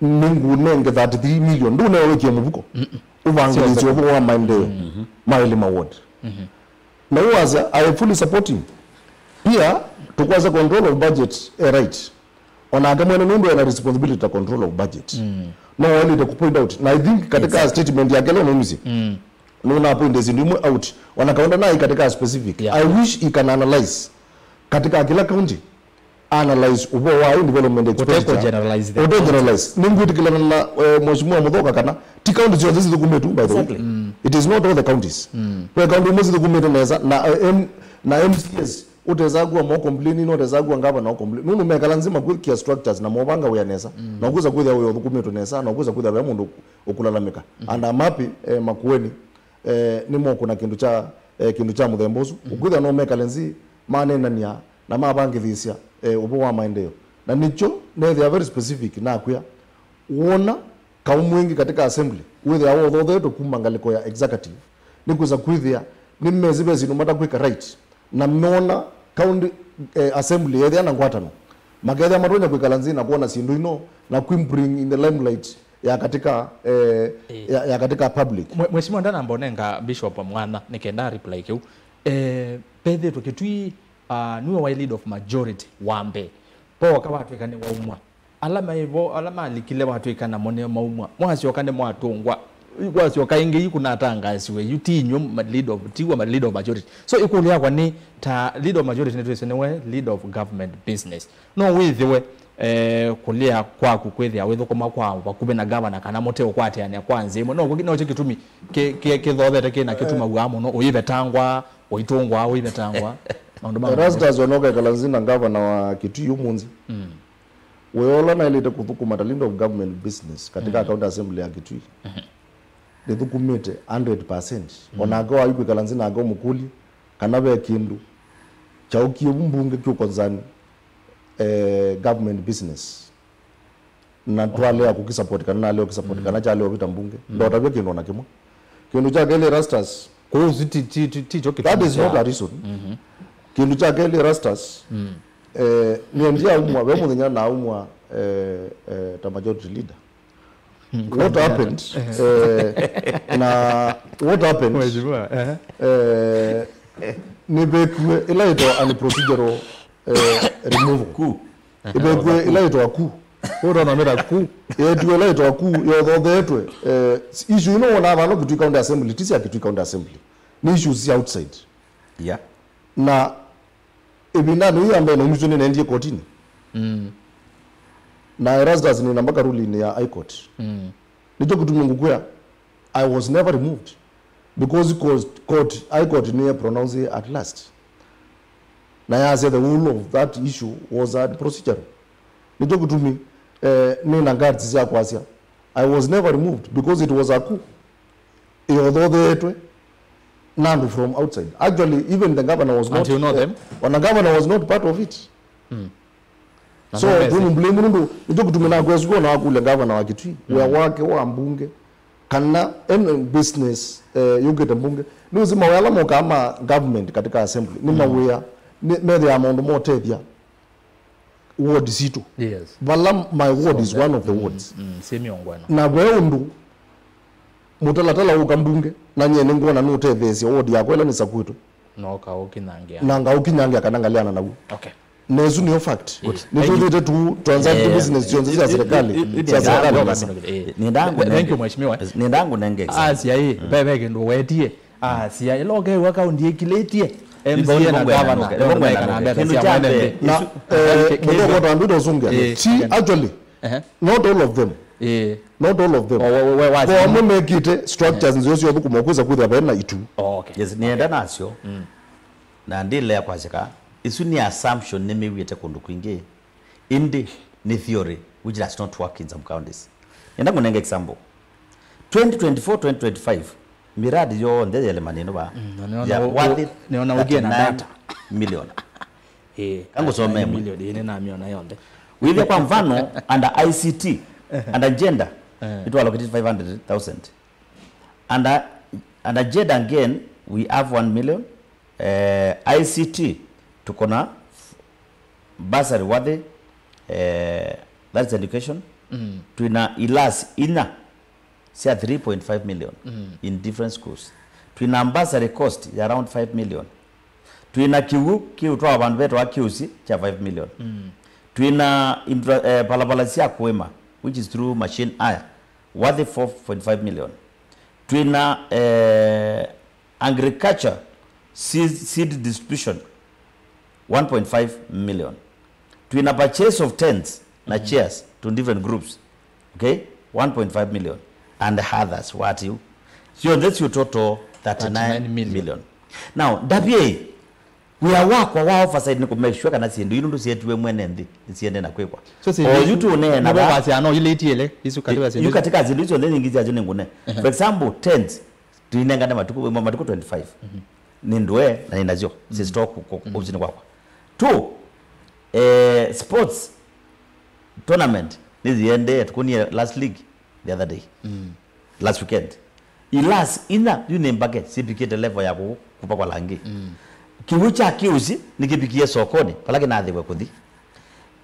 nĩngũnenge thirty-three million. Ndũnewĩkie mũvuko. Mm-mm. Ũvangĩĩsye ũvoo wa maendeeo, mhm, ma Ilima Ward. Mhm. Na ũwasya, I fully support him. Pia, tũkwasya control of budget, eh, right. Onake mwene nũndũ ena responsibility ta control of budget. Mm. No waĩlĩte ku point out. Na I think katika, exactly, statement yake leo naumisye. Mm. Nũna point syĩndũ imwe out. Ona kaunda nai katika specific. Yeah. I wish he can analyze katika kila county. Analyze ũvoo wa development expenditure. Ũte generalize the county. Ũte generalize. Nĩngwĩtĩkĩlana na, eh, Mheshimiwa Muthoka kana ti county syonthe sithũkũmĩtwe, by the way. Exactly. Mm. It is not all the counties. Mm. Ve county imwe sithũkũmĩte nesa na, eh, M-, na M C As ũtesa kua mo complain, no ũtesa kua ngavana o complain. Nũndũ mekala nzĩ makwĩkia structures na movanga wĩa nesa. Mm. Na ũkwĩsa kwĩthĩa wĩa ũthũkũmĩtwe nesa, na ũkwĩsa kwĩthĩa ve mũndũ ũkũlalamĩka. Mm-hmm. And I'm happy, eh, Makueni, eh, nĩmokũna kĩndũ kya, eh, kĩndũ kya mũthemba ũsu. Mm-hmm. Ũkwĩthĩa no mekale nzĩ maneenania na mavangĩthĩsya, eh, ũvoo wa maendeeo. Na nĩkyo neethĩa very specific nakwĩa, wona kaũ mwingĩ katika assembly wĩthĩawa ũthothetwe kuma ngalĩko ya executive, nĩ kwĩsa kwĩthĩa nĩmesĩ ve syĩndũ matakwĩka right, na meona county, eh, assembly yethĩa na ngwatano, makethĩa matonya kwĩkala nzĩ na kwona syĩndũ ino na kwĩ bring in the limelight ya katika, eh, eh, ya, ya katika public. Mwe-, Mheshimiwa, ndanamba ũnenga Bishop mwanya nĩ kenda reply kĩu. Eh, vethĩtwe Kitui, ah, nĩwe waĩ lead of majority wa mbee. Pooka watwĩka nĩ waumwa. Ala maĩ vo, ala malikile watwĩka namo nĩo maumwa. Mwasyoka nĩ mwatũngwa. Kwasyoka ĩngĩ yu kũnatangaasiwe, yu ti inyw'ĩ ma lead of, tiw'o ma lead of majority. So, ĩkũlyo yakwa nĩ, ta lead of majority nĩtwĩsĩ nĩwe lead of government business. No wĩthĩwe, eh, kũlea kwaku kwĩthĩa wĩthũkũma kwa vakuvĩ na gavana kana mũte ũkwatĩanĩa kwa nzĩa ĩmwe. No, nokyo kĩtumi kĩ-, kĩ-, kĩthothete kĩna kĩtumaw'a mũno, ũivetangwa, ũitũngwa, ũivetangwa. Maũndũ ma Erastus, ona ũkekala nzĩ na gavana wa Kitui ũmũnthĩ. Mm. Wĩa ũla naĩlĩte kũthũkũma ta lead of government business katika, mhm, county assembly ya Kitui, mhm, nĩthũkũmĩte hundred percent. Mhm. Onake waĩ kwĩkala nzĩ nake ũmũkũlye kana ve kĩndũ kyaũkie vu mbunge kĩũkonzani, eh, government business. Na twalea kũkisupport kana nalea ũkisupport, mhm, kana kyalea ũvĩta mbunge. Mhm. Ndotavya kĩndũ ona kĩmwe. Kĩndũ kya kelĩ, Erastus, kũu ti, ti, ti, ti kyo kĩtumi. That is not a reason. Mhm. Kĩndũ kya kelĩ, Erastus, mm, eh, nĩendie aumwa, ve mũthenya naumwa, eh, eh, ta majority leader. Mm, what happened? Eh, na what happened? Mheshimiwa, eh. Eh, nĩvekue ĩla ĩtawa unprocedural, eh, removal. Coup. Ĩvekue ĩla ĩtawa coup. Ũtonamĩta ku. Yetiwe ĩla ĩtawa coup, yothothetwe. Eh, issue ino wona vano Kitui County Assembly, ti sya Kitui County Assembly. Nĩ issues sya outside. Yeah. Na ĩvindanĩ yĩu ya mbee naumisye nĩnaendie kotini. Mm. Na Erastus nĩna mpaka ruling ya High Court. Mm. Nĩkyo kĩtumi ngũkwĩa, I was never removed because court, court, High Court nĩye pronounce at last. Na yasya the whole of that issue was unprocedural. Nĩkyo kĩtumi, eh, nĩna guts sya kwasya, I was never removed because it was a coup. Ĩothothetwe na andũ from outside. Actually, even the governor was not, and you know, eh, them? Ona governor was not part of it. Mm. So, ndũmesĩ. Kũmũblame nũndũ nĩkyo kĩtumi nakwesũka na wakũlya ngavana wa Kitui, wĩa wake wa mbunge, kana ene business, eh, yũkĩte mbunge. Nĩwĩsĩ mawĩa ala mokaa ma government katika assembly, nĩ mawĩa, nĩ, methĩaa maũndũ motethya ward sitũ. Yes. Vala my ward is one of the wards. Mm, mm, syĩ mĩongo ĩna. Na ve ũndũ mũtalatala ũka mbunge, na nyie nĩngwona nũtetheesya ward yakwa ĩla nĩ Sakwĩtũ. No kaũkinyangĩa. Na ngaũkinyangĩa kana ngaleana naw'o. Okay. Na ĩsu nĩyo fact. Good. Nĩtwĩthĩte tu transact business syonthe sya serikali, sya serikali nesa. Nĩndangu nenge. Thank you, Mheshimiwa. Nĩndangu nenge example. Asia ĩ, ve, ve kĩndũ wetie. Asia ĩla ũkew'a kaunti ĩkilĩtye M C A na gavana, nĩmwĩkana mbesa sya mwene nthĩ. Na, eh, mũndũ ũkota andũ ĩtosũngĩa. Eh, ti, actually, not all of them. Eh. Not all of them. Kwa amwe mekĩte structures nzeo sya ũthũkũma kwĩsa kwĩthĩa vena itu. Oh, okay. Yes, nĩenda nasyo. Na ndilea kwasya ka, isu nĩ assumption nĩmĩw'ĩte kũndũ kwingĩ. Ĩndĩ nĩ theory which does not work in some counties. Nenda ngũnenge example. Twenty twenty-four, twenty twenty-five, miradi yonthe ya Lemanino ba, mm, na nĩona ya u-, worth u-, nĩona ũgie na thirty-nine data. Million. Eh, kangũsomee mwe. Million, ĩĩ, nĩnamĩona yonthe. Wĩthĩa kwa mfano, under I C T, under gender, eh, it allocated five hundred thousand. Under, under gender again, we have one million. Eh, I C T, tuko na bursary worthy, eh, that's education. Mm. Twina ilasi inya sya three point five million, mm, in different schools. Twina bursary cost ya around five million. Twina kiw'ũ kĩũtwaa vandũ vetwa Kiusi kya five million. Mm. Twina infra-, eh, balabala sya kũĩma, which is through machine hire, worthy four point five million. Twina, eh, agriculture seed, seed distribution, one point five million. Twina purchase of tents na, mhm, chairs to different groups, okay, one point five million, and others, what you, syonthe syo total thirty-nine million. Thirty-nine million. Now, ndavye wĩa wakwa wa oversight nĩ kũ make sure kana syĩndũ ii nũndũ syetiwe mwene nthĩ nĩsiendee na kwĩkwa. So, syĩndũ o yu isu tũneena nĩvo va wasya no ilĩtie ile, isu katika syĩndũ yu isu. Katika syĩndũ isu syonthe nyingĩ syasyo nĩ ngũne. Ehe. For example, tents, tũinengane matukũ, matukũ twenty-five. Mhm. Nĩ ndũe na nĩ nasyo, mhm, syĩ stock kũ-, kũ-, mhm, ovisinĩ kwakwa. Two, eh, sports tournament nĩyĩendee, tũkũnie last league the other day. Mm. Last weekend. Ilasi inya yu nĩ mbake syĩvikĩte level ya kũ-, kũpakwa langi. Mm. Kĩw'ũ kya Kiusi nĩkĩvikie sokonĩ vala kĩnathĩwe kũthi.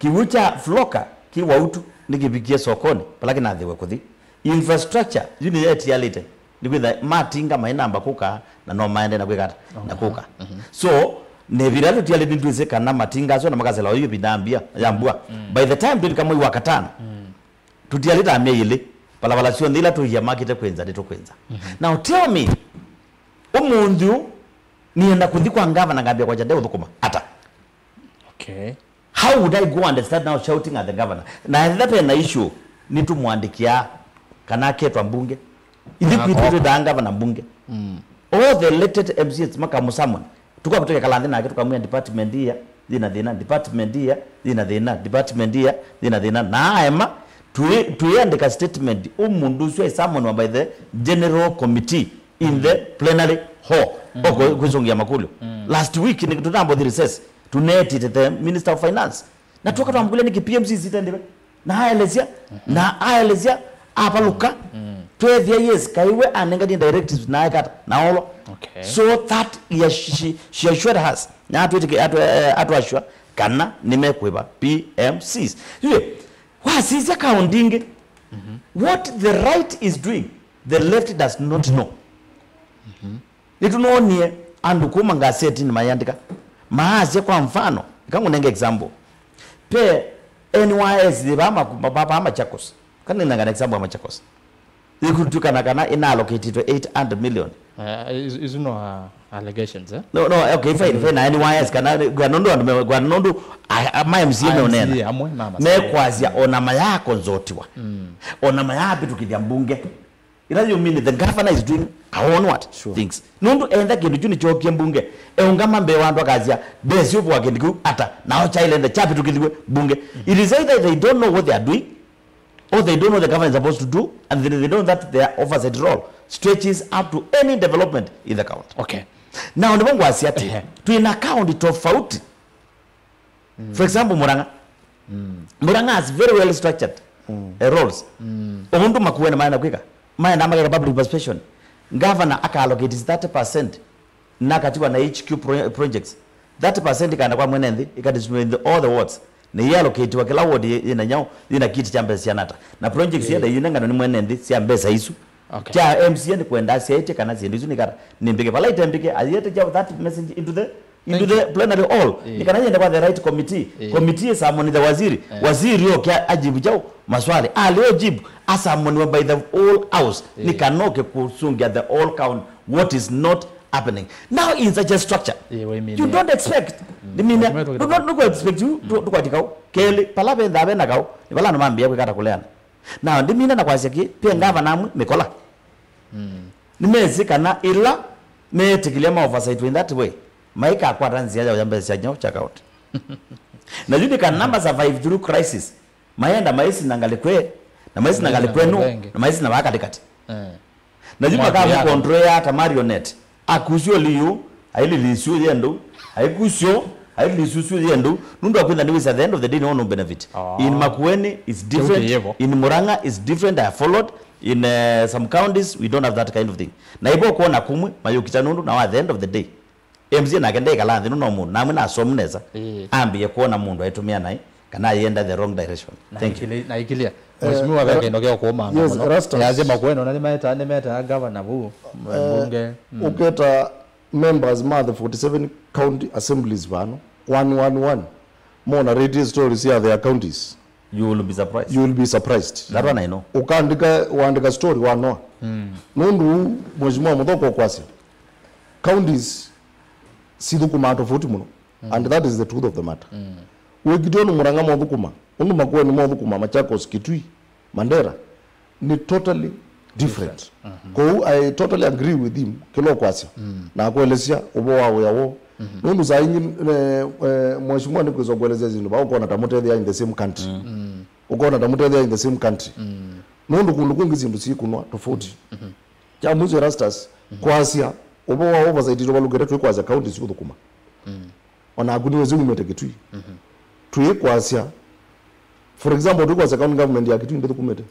Kĩw'ũ kya Floka kĩ Wautu nĩkĩvikie sokonĩ vala kĩnathĩwe kũthi. Infrastructure yu nĩyo ĩtialĩte. Nĩkwĩtha matinga mainamba kũka na no maende na kwĩka ata? Na kũka. Mhm. So, nĩ vĩla tũtialĩte nĩtwĩsĩ kana matinga asu na makasela oyu ĩvinda ya mbia, ya mbua. Mm. By the time twĩlika mwei wa katano, mm, tũtialĩte myei ĩlĩ, valala syonthe ila tũia makĩte kwĩnza nĩtũkwĩnza. Mhm. Now tell me, ũmũnthĩ ũũ, nĩenda kũthi kwa ngavana ngambia kwakya ndeũthũkũma ata? Okay. How would I go and start now shouting at the governor? Na ethĩwa ve na issue, nĩtũmwandĩkĩa kana aketwa mbunge. Ithyĩ kwitũ twĩtaa ngavana mbunge. Mm. All the elected M C As makamũsummon. Tũkakũtũkekala nthĩ nake, tũkamwĩa department ĩya yĩna thĩna, department ĩya yĩna thĩna, department ĩya yĩna thĩna. Na aema, twĩ-, twĩandĩka statement, ũmũndũ ũsu aisummon by the general committee in the plenary hall. Mm. Oko kwĩsũngĩa makũlyo. Mm. Last week, nĩ tũtambo the recess, tũneetĩte the Minister of Finance. Na twoka twamũkũlya nĩkĩ P M C sitendiwe. Na aelesya, na aelesya, avalũka. Mm. Tweethĩa, yes, kaiwe anenganie directives na aeka ata, na olwa. Okay. So that he, she, she assured us. Na atwĩtĩkĩ-, atwe-, eh, atwasure kana nĩmekwĩva P M Cs. Yue, wasisya kaũndĩ ingĩ. Mm-hmm. What the right is doing, the left does not know. Mm-hmm. Nĩtũnoonie andũ kuma ngasetinĩ mayandĩka, maasya, kwa mfano, ĩka ngũnenge example. Ve N Y S yĩ vaa Maku-, vaa, vaa Machakos. Kana nĩnengane example ya Machakos. Yĩkũtw'ĩkana kana ĩna allocatĩtwe eight hundred million. Eh, isu, isu no, uh, allegations, eh? No, no, okay, fine, fine, na N Y S, kana, kwa nũndũ andũ me-, kwa nũndũ, a, a, ma M C A meũneena. M C A amwe, mama. Mekwasya, ona mayakonzotiwa. Mm. Ona mayavĩtũkĩthya mbunge. Ila you mean the governor is doing her own what? Sure. Things. Nũndũ enda kĩndũ kyu nĩkyokie mbunge, eũngama mbee wa andũ akasya, ndesĩ ũvũa kĩndũ kĩu ata, nao kyaĩle nde kyavĩtũkĩthiw'e mbunge. Mm-hmm. It is either they don't know what they are doing, or they don't know the government is supposed to do, and they, they don't know that their oversight role stretches up to any development in the county. Okay. Now, nĩvo ngwasya atĩ, ehe, twĩ na county tofauti. Mm. For example, Murang'a. Murang'a has very well structured uh, roles. Ũndũ Makueni maenda kwĩka, maenda makeka public participation. Governor aka allocate thirty percent nakatiwa na H Q pro- projects. Thirty percent ikaenda kwa mwene nthĩ, ikadistribute in the, all the wards. Na iallocatiwa kĩla ward yĩ- yĩna nyaũ, yĩna kiti kya mbesa siana ata. Na projects sienda iunenganwa nĩ mwene nthĩ sya mbesa isu. Okay. Kya M C A nĩ kwenda asyaĩtye kana syĩndũ isu nĩ kata nĩ mbĩke. Vala itembĩke, ayĩte kya that message into the into the plenary hall. Nĩ kana yende kwa the right committee. Committee ĩsamoni the waziri. Waziri oke ajibu kyaũ maswali. Alio jibu asamoniwa by the whole house. Nĩ kana oke kũsũngĩa the whole count what is not happening. Now in such a structure, you don't expect. Nĩmine, ndũkwexpect yu, ndũkwati kaũ. Kelĩ, pala venthaa vena kaũ, nĩ vala andũ mambĩĩa kwĩka ata kũleana. Now, ndĩmine na kwasya kĩ, pe ngavana amwe mĩkola. Nĩmesĩ kana ĩla meetĩkĩlya ma oversight in that way, maikakwata nzĩa ya ũya mbesa sya nyaũ kya county. Na yu nĩ kana ma survive through crisis, maenda maisina ngalĩko ĩ, na maisina ngalĩko ĩno, na maisina vaa katĩkatĩ. Na yu makamũkontroea ta marionette. Akusyo liu, aililisyo yendo, aikusyo, aililisyo yendo. Nũndũ akwĩtha nĩ wĩsĩ at the end of the day no no benefit. In Makueni is different, in Murang'a is different, I followed, in uh, some counties we don't have that kind of thing. Na ivo kuona kumwe mayũkita nũndũ na at the end of the day M C A nake ndeikala nthĩ nũno mũndũ namwe nasomu nesa. Ambie kuona mũndũ aitũmĩa naĩ kana ayenda the wrong direction. Thank you. Na ikilia, mheshimiwa veka ino kya kuomanga. Yes, mũno Erastus. Yazia Makueni ona nĩmeta nĩmeta governor vu mbunge. Uketa members ma the forty-seven county assemblies vano one one one mona radio stories ya their counties. You will be surprised. You will be surprised. That one I know. Ukaandika, waandika story wanoa. Nũndũ mheshimiwa Muthoko kwasya counties sithukumaa tofauti mũno. And that is the truth of the matter. Wĩkitio nĩ Murang'a mothũkũma, ũndũ Makueni mothũkũma, Machakos, Kitui, Mandera, nĩ totally different. Kwoou I totally agree with him kĩla ũkwasya na akwelesya ũvoo wa wĩa woo. Nũndũ saa ingĩ eh, eh, mheshimiwa nĩ kwĩswa kwelesya syĩndũ vaa ũkona ta mũtethea in the same country. Ũkona ta mũtethea in the same country. Nũndũ kũndũ kũngĩ syĩndũ syĩkũnwa tofauti. Kya mwisho Erastus, kwasya ũvoo wa oversight tũvalũkĩte twĩ kwasya county siũthũkũma. Onaku nĩwĩsĩ umĩte Kitui. Twĩkwasya, for example, twĩkwasya county government ya Kitui ndĩthũkũmĩte.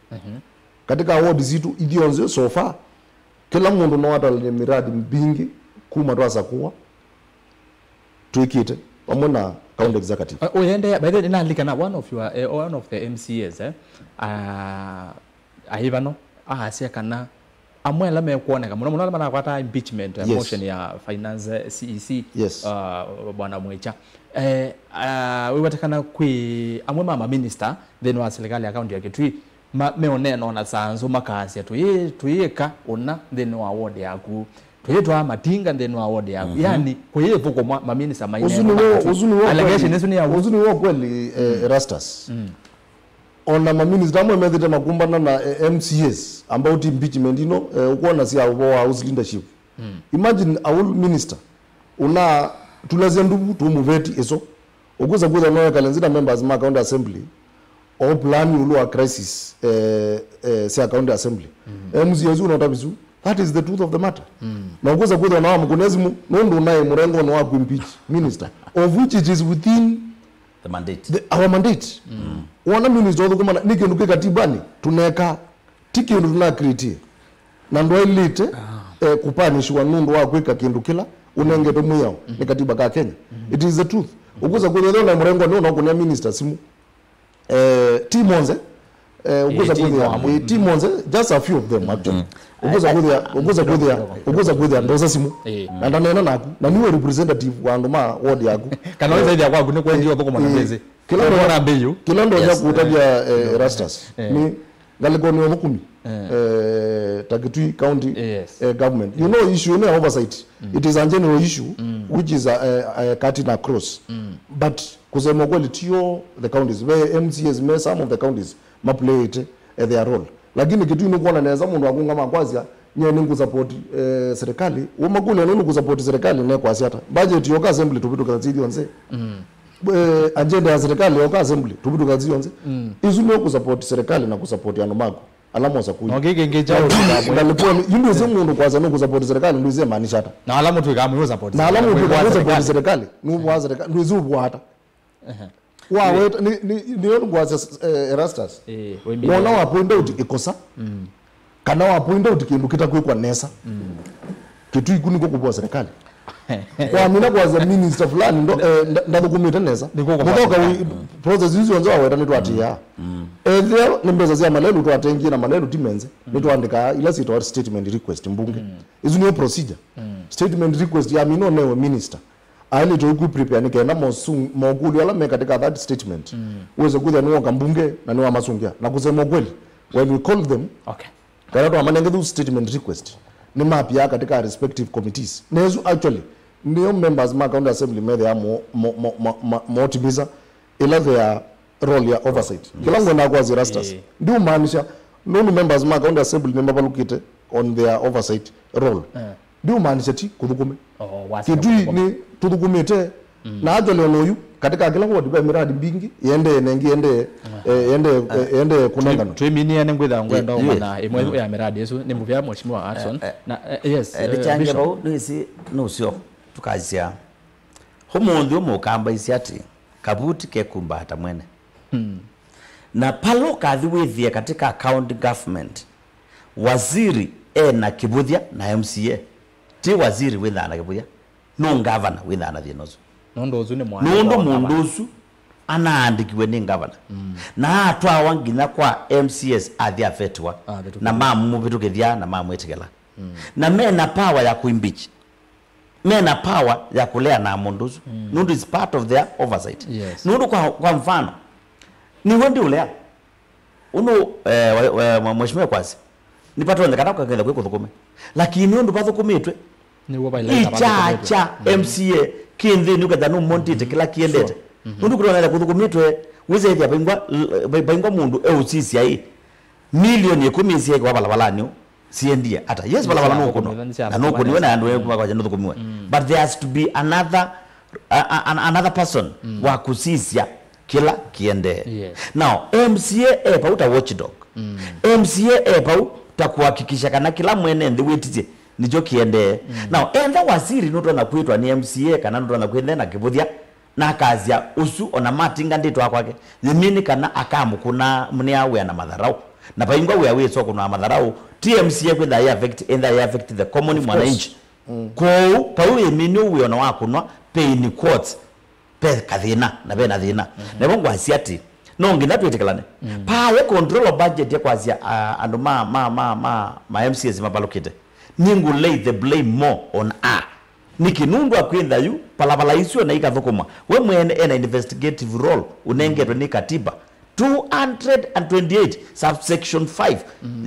Katika ward sitũ ithyonthe so far, kĩla mũndũ no atalany'e miradi mbingĩ kuma twasakũwa twĩkĩte vamwe na county executive. Uh, ũyendea, by the way, nĩnalikana one of your, eh, one of the M C As, eh, uh, aivano aasya kana amwe ala mekwoneka mũno mũno ala manakwataa impeachment, eh, motion ya finance, eh, C E C, uh, bwana Mwĩkya. Eh, uh, wĩwetekana kwĩ amwe ma maminista nthĩnĩ wa serikali ya kaunti ya Kitui ma, meũneena ona saa nzũ makaasya tũyĩ, tũyĩka ũna nthĩnĩ wa ward yaku, tũyĩtwaa matinga nthĩnĩ wa ward yaku. Yani kũyĩthũkũmwa maminista maineena. Ũsu nĩw'o, ũsu nĩw'o allegation kweli, ĩsu nĩ ya ũsu nĩw'o kweli, eh, Erastus. Ona maminista amwe methĩte makumbana na eh, M C As about impeachment ino, eh, ũkwona sya ũvoo wa house leadership. Imagine a whole minister unatulasya nduvu tũmũveti ĩso. Ũkwĩsa kwĩthwa no ekale nzĩ na members ma county assembly o plan ĩũlũ wa crisis eh, eh, sya county assembly. M C As ũnatavisu, that is the truth of the matter. Na ũkwĩsa kwĩthwa na wamũkũnĩa simũ nũndũ naĩ mũrengonĩ wa kũimpeach minister of which it is within the mandate, the, our mandate. Wona minister ũthũkũmana nĩ kĩndũ kĩ katibani tũneka, ti kĩndũ tũnakritie na ndwaĩlĩte eh, kũpanishiwa nũndũ wa kwĩka kĩndũ kĩla ũnengetwe mwĩao nĩ katiba ka Kenya. It is the truth. Ũkwĩsa kwĩthwa ethĩwa naĩ mũrengonĩ ũnakũnĩa minister simũ. Eh, ti monthe. Eh, ũkwĩsa kwĩthĩa eh, ti monthe, just a few of them actually. Ũkwĩsa kwĩthĩa, ũkwĩsa kwĩthĩa, ũkwĩsa kwĩthĩa ndosa simũ. Na ndaneena naku na nĩwe representative wa andũ ma ward yaku. Kana wĩsa ĩthĩa kwaku nĩ kwendia ũthũkũma na mbĩsĩ. Kĩla ndonya kũtavya eh, Erastus nĩ ngalĩkonĩ ya ũthũkũmi eh, ta Kitui County eh, government. You know issue ĩno ya oversight, it is a general issue which is a, a, a cutting across. But kusema ukweli tio the counties ve M C As me some of the counties maplayĩte eh, their role. Lakini Kitui nĩkuona nesa mũndũ akũngama kwasya nye nĩngũsupport eh, serikali. Ũmakũlya nũndũ kũsupport serikali nekwasya ata? Budget yoka assembly tũvĩtũkĩla nzĩ ithyonthe. Eh, agenda ya serikali yoka assembly tũvĩtũkĩla nzĩ ithyonthe. Isu nĩ kũsupport serikali na kũsupport andũ maku ala mosa kũi. No kĩkĩ ngĩ kya ũtũka mwĩ. Ngalĩkonĩ yu ndwĩsĩ mũndũ kwasya nũkũsupport serikali ndwĩsĩ maanisha ata? Na ala mũtwĩkaa mwĩ ũsupport na ala mũtwĩkaa mwĩ ũsupport serikali nũvũa serikali ndwĩsĩ ũvũa ata? Waweta, nĩ, nĩ, nĩyo ngwasya, eh, Erastus. Eh, wĩmile. Wona wa point out ĩkosa, kana wa point out kĩndũ kĩtakwĩkwa nesa. Kĩtui kũ nĩkwo kũvoa serikali. Wamina kwasya minister fulani ndo, eh, nda- ndathũkũmĩte nesa. Nĩkwo kũvoa mũthoka serikali. Process isu cionthe waweta nĩtwatĩaa. Ethĩa nĩ mbesa sya malelu twatengie na malelu ti menze. Nĩtwaandĩkaa ila syĩtawa statement request mbunge. Isu nĩyo procedure. Statement request yamina ũnewe minister. Aĩlĩte ũiku prepare nĩ kenda mosung- mokũlyo ala me katika that statement. Wĩse kwĩthĩa nĩwoka mbunge na nĩwamasũngĩa. Na kusema ukweli, when we called them, okay, kana twamanenge those statement request, nĩmapia katika respective committees. Na isu actually, nĩyo members ma county assembly methĩa mo- mo- mo- mo- mo- motimiza ila their role ya oversight. Kĩla ngwenda kwasya Erastus, ndiũmaanisha nũndũ members ma county assembly nĩmavalũkĩte on their oversight role. Ndiũmaanisha ti kũthũkũme. Oh, wasya Kĩtui kũthũkũma. Nĩ tũthũkũmĩte. Na actually ona ũyu, katika kĩla ward ve miradi mbingĩ yendee nengi yendee, eh, yendee, eh, yendee kũnenganwa. Twĩminie nĩ ngwĩtha ngwenda ũmanya ĩmwe ya miradi ĩsu nĩ mũvea Mheshimiwa Hudson. Na, eh, yes, eh, ndichangia Bishop. Vau nĩsi nũsyo tũkasya ũmũnthĩ ũmũkamba isi ati kavuti kekumbaata mwene. Na pala ũkathi wĩthĩe katika county government, waziri ena kĩvũthya na M C A. Ti waziri wĩthaa na kĩvũthya, no ngavana wĩthaa na thĩna ũsu. Nũndũ ũsu nĩ mwana. Nũndũ mũndũ ũsu anaandĩkiwe nĩ ngavana. Na atwawa nginya kwa M C As athi avetiwa. Avetiwa. Na mamũvĩtũkĩthya na mamwĩtĩkĩla. Na mena power ya kũimpeach. Mena power ya kũlea na mũndũ ũsu. Nũndũ is part of their oversight. Yes. Nũndũ kwa, kwa mfano, niwe ndi ũlea. Ũndũ, eh, wa- wa- mwa- mheshimiwa kwasi, nĩpatonyekana kwakenda kwĩ kũthũkũme. Lakini ũndũ vathũkũmĩtwe, nĩw'o vailai na icha vathũkũmĩtwe. Cha M C A kĩ nthĩnĩ ũketha nũmontĩte kĩla kĩendete. Sure. Nũndũ kũtonethya kũthũkũmĩtwe, wĩsethĩa vaingwa, vaingwa mũndũ eũsisya ĩ, milioni ĩkũmi syĩkĩwa valavalani ũ, siendie ata? Yes, valavala nũkũnwa. Na nũkũniwe na andũ eku makwaja nũthũkũmiwe. But there has to be another, a- a- an- another person wa kũsisya kĩla kĩendee. Yes. Now, M C A e pau ta watchdog. M C A e pau ta kuhakikisha kana kĩla mwene nthĩ wĩtisye nĩkyo kĩendee. Now, enda wasiri nũtonya kwĩtwa nĩ M C A kana nũtonya kwĩthĩa na kĩvũthya, na akasya ũsu ona matinga ndĩtwa kwake, yĩmini kana akamũkũna mnĩa wĩa na matharau. Na vaingwa wĩa wĩsokũnwa matharau, ti M C A kwĩtha ya affect, enda ya affect the common mwananchi. Kwoou, pau ĩmini ũwĩona wa kũnwa, pe in quotes, pe kathĩna, na ve na thĩna. Navo ngwasya atĩ, no nginya twĩtĩkĩlane. Paye control of budget ya kwasya, ah, andũ ma, ma, ma, ma, ma M C As mavalũkĩte. Nĩngũ lay the blame more on her. Nĩkĩ? Nũndũ akwĩntha yu, valavala isu ona ikathũkũma. We mwene ena investigative role ũnengetwe nĩ katiba two hundred and twenty-eight, subsection five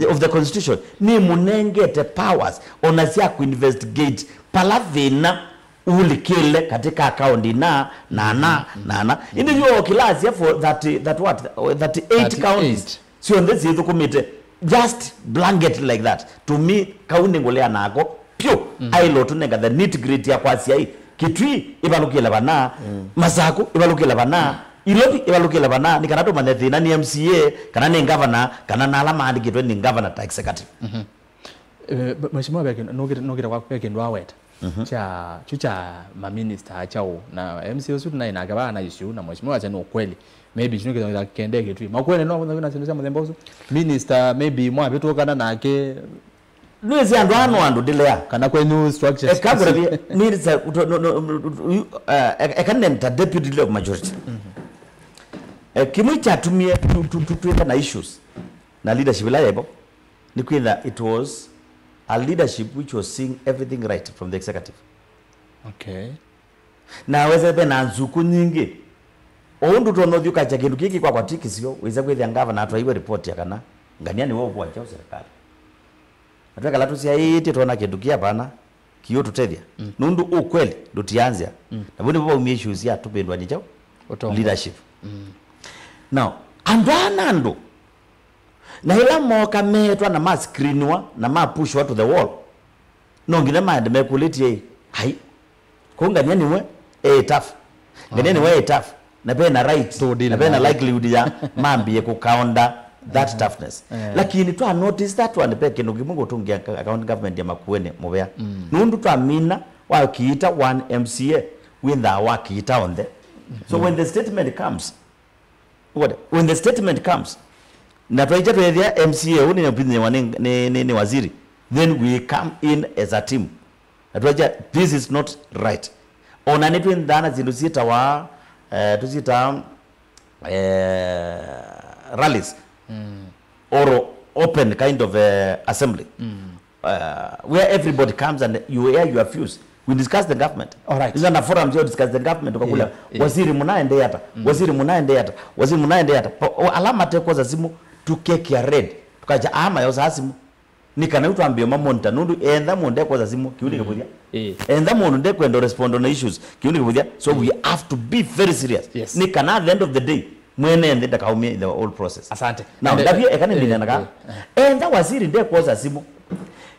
of the constitution. Nĩmũnengete powers ona sya kũinvestigate pala thĩna ulikile katika kaunti na, na, na, na, na. Indi yu okilasya for thirty, that what? Thirty-eight counties. Thirty-eight. Syonthe syĩthũkũmĩte. Just blanket like that. To me, kau nĩ ngũlea nako. Pyũ. Aĩle ũtũnenga the nitty gritty ya kwasya ĩ, Kitui ĩvalũkĩle vana, Masaku ĩvalũkĩle vana, Ilovi ĩvalũkĩle vana, nĩ kana tũmanye thĩna nĩ M C A, kana nĩ ngavana, kana na ala maandĩkĩtwe nĩ ngavana ta executive. Eh, mheshimiwa, ve kĩndũ, nũkĩte, nũkĩte kwaku ve kĩndũ aweta kya, kyu kya maminista kyaũ, na M C A ũsu tunaĩ nake vaa na issue, na mheshimiwa asya nĩ ukweli. Maybe kyu nĩkĩthongitha kĩendee Kitui. Makueni no kwĩna syĩndũ sya mũthemba ũsu. Minister, maybe mwavĩtũkana nake. Nĩsĩ andũ aa no andũ ndilea. Kana kwenyu structures. Eka ngũravye, minister, no, no, no, you, uh, eka nenta deputy leader of majority. Eh, kĩmwe kyatumie tu, tu, tu, twĩka na issues na leadership ĩla yevo. Nĩ kwĩtha it was a leadership which was seeing everything right from the executive. Okay. Na wese ve na nzukũ nyingĩ. O ũndũ tũtonya ũthyũkasya kĩndũ kĩkĩ kwakwa ti kĩsio, wĩsa kwĩthĩa ngavana atwaiwe report ya kana Ngania nĩwe ũvũa kyaũ serikali. Na twekala tũsyaĩĩtye twona kĩndũ kĩ apana, kĩũtũtethya. Nũndũ ũkweli ndũtianzĩa. Na vu nĩvo vaumie issues sya tũvĩndũanĩ kyaũ? Ũtongoĩ. Leadership. Now, andũ aa na andũ Na ĩla mooka meetwa na mascreeniwa na mapushwa to the wall, no nginya maende mekũlĩtye, ai, kũu Ngania nĩwe e tough. Ngania nĩwe e tough. Na ve na right, na ve na likelihood ya mambie kũcounter that toughness. Lakini twa notice that one, ve kĩndũ kĩmwe ngũtũngĩa county government ya Makueni mũvea. Nũndũ twamina wakiita one M C A, wĩnthaa wakiita onthe. So when the statement comes, What? When the statement comes, na twaija twethĩa M C A ũũ nĩ nĩ, nĩ, nĩ, nĩ waziri, then we come in as a team. Na twaija, this is not right. Ona nĩ twĩndaa na syĩndũ syĩtawa, eh, tũsyĩtaa, eh, rallies, or open kind of, eh, assembly, uh, where everybody comes and you air your views. We discuss the government. All right. These are the forums you discuss the government. Ukakulia, yeah, yeah, waziri, munaende ata? Waziri, munaende ata? Waziri, munaende ata? Pa- o- ala matekoza simu, tukekia red. Tukaja ama yosa simu. Nĩ kana yu twambie mamonita, nũndũ entha mũndũ ndekoza simu, kĩu nĩ kĩvũthya. Eh. Entha mũndũ ndekwenda respond on issues, kĩu nĩ kĩvũthya. So we have to be very serious. Yes. Nĩ kana at the end of the day, mwene nthĩ ndakaumie in the whole process. Asante. Now, and, ndavye, eh, eka nĩminanaga. Eh, eh. Entha waziri ndekoza simu,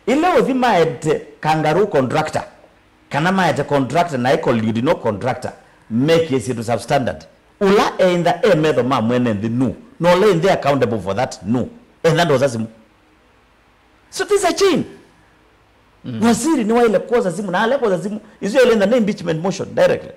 ĩla ũthi maete kangaroo contractor, kana maete contractor na ĩkoludi no contractor, mekie syĩndũ substandard. Ũla entha e metho ma mwene nthĩ nu, na ũla entha accountable for that nu. Entha ndoza simu. So this is a chain. Waziri nĩwaĩle kwosa simu, na ale kwosa simu, isu yaĩle nthĩ nĩ impeachment motion directly.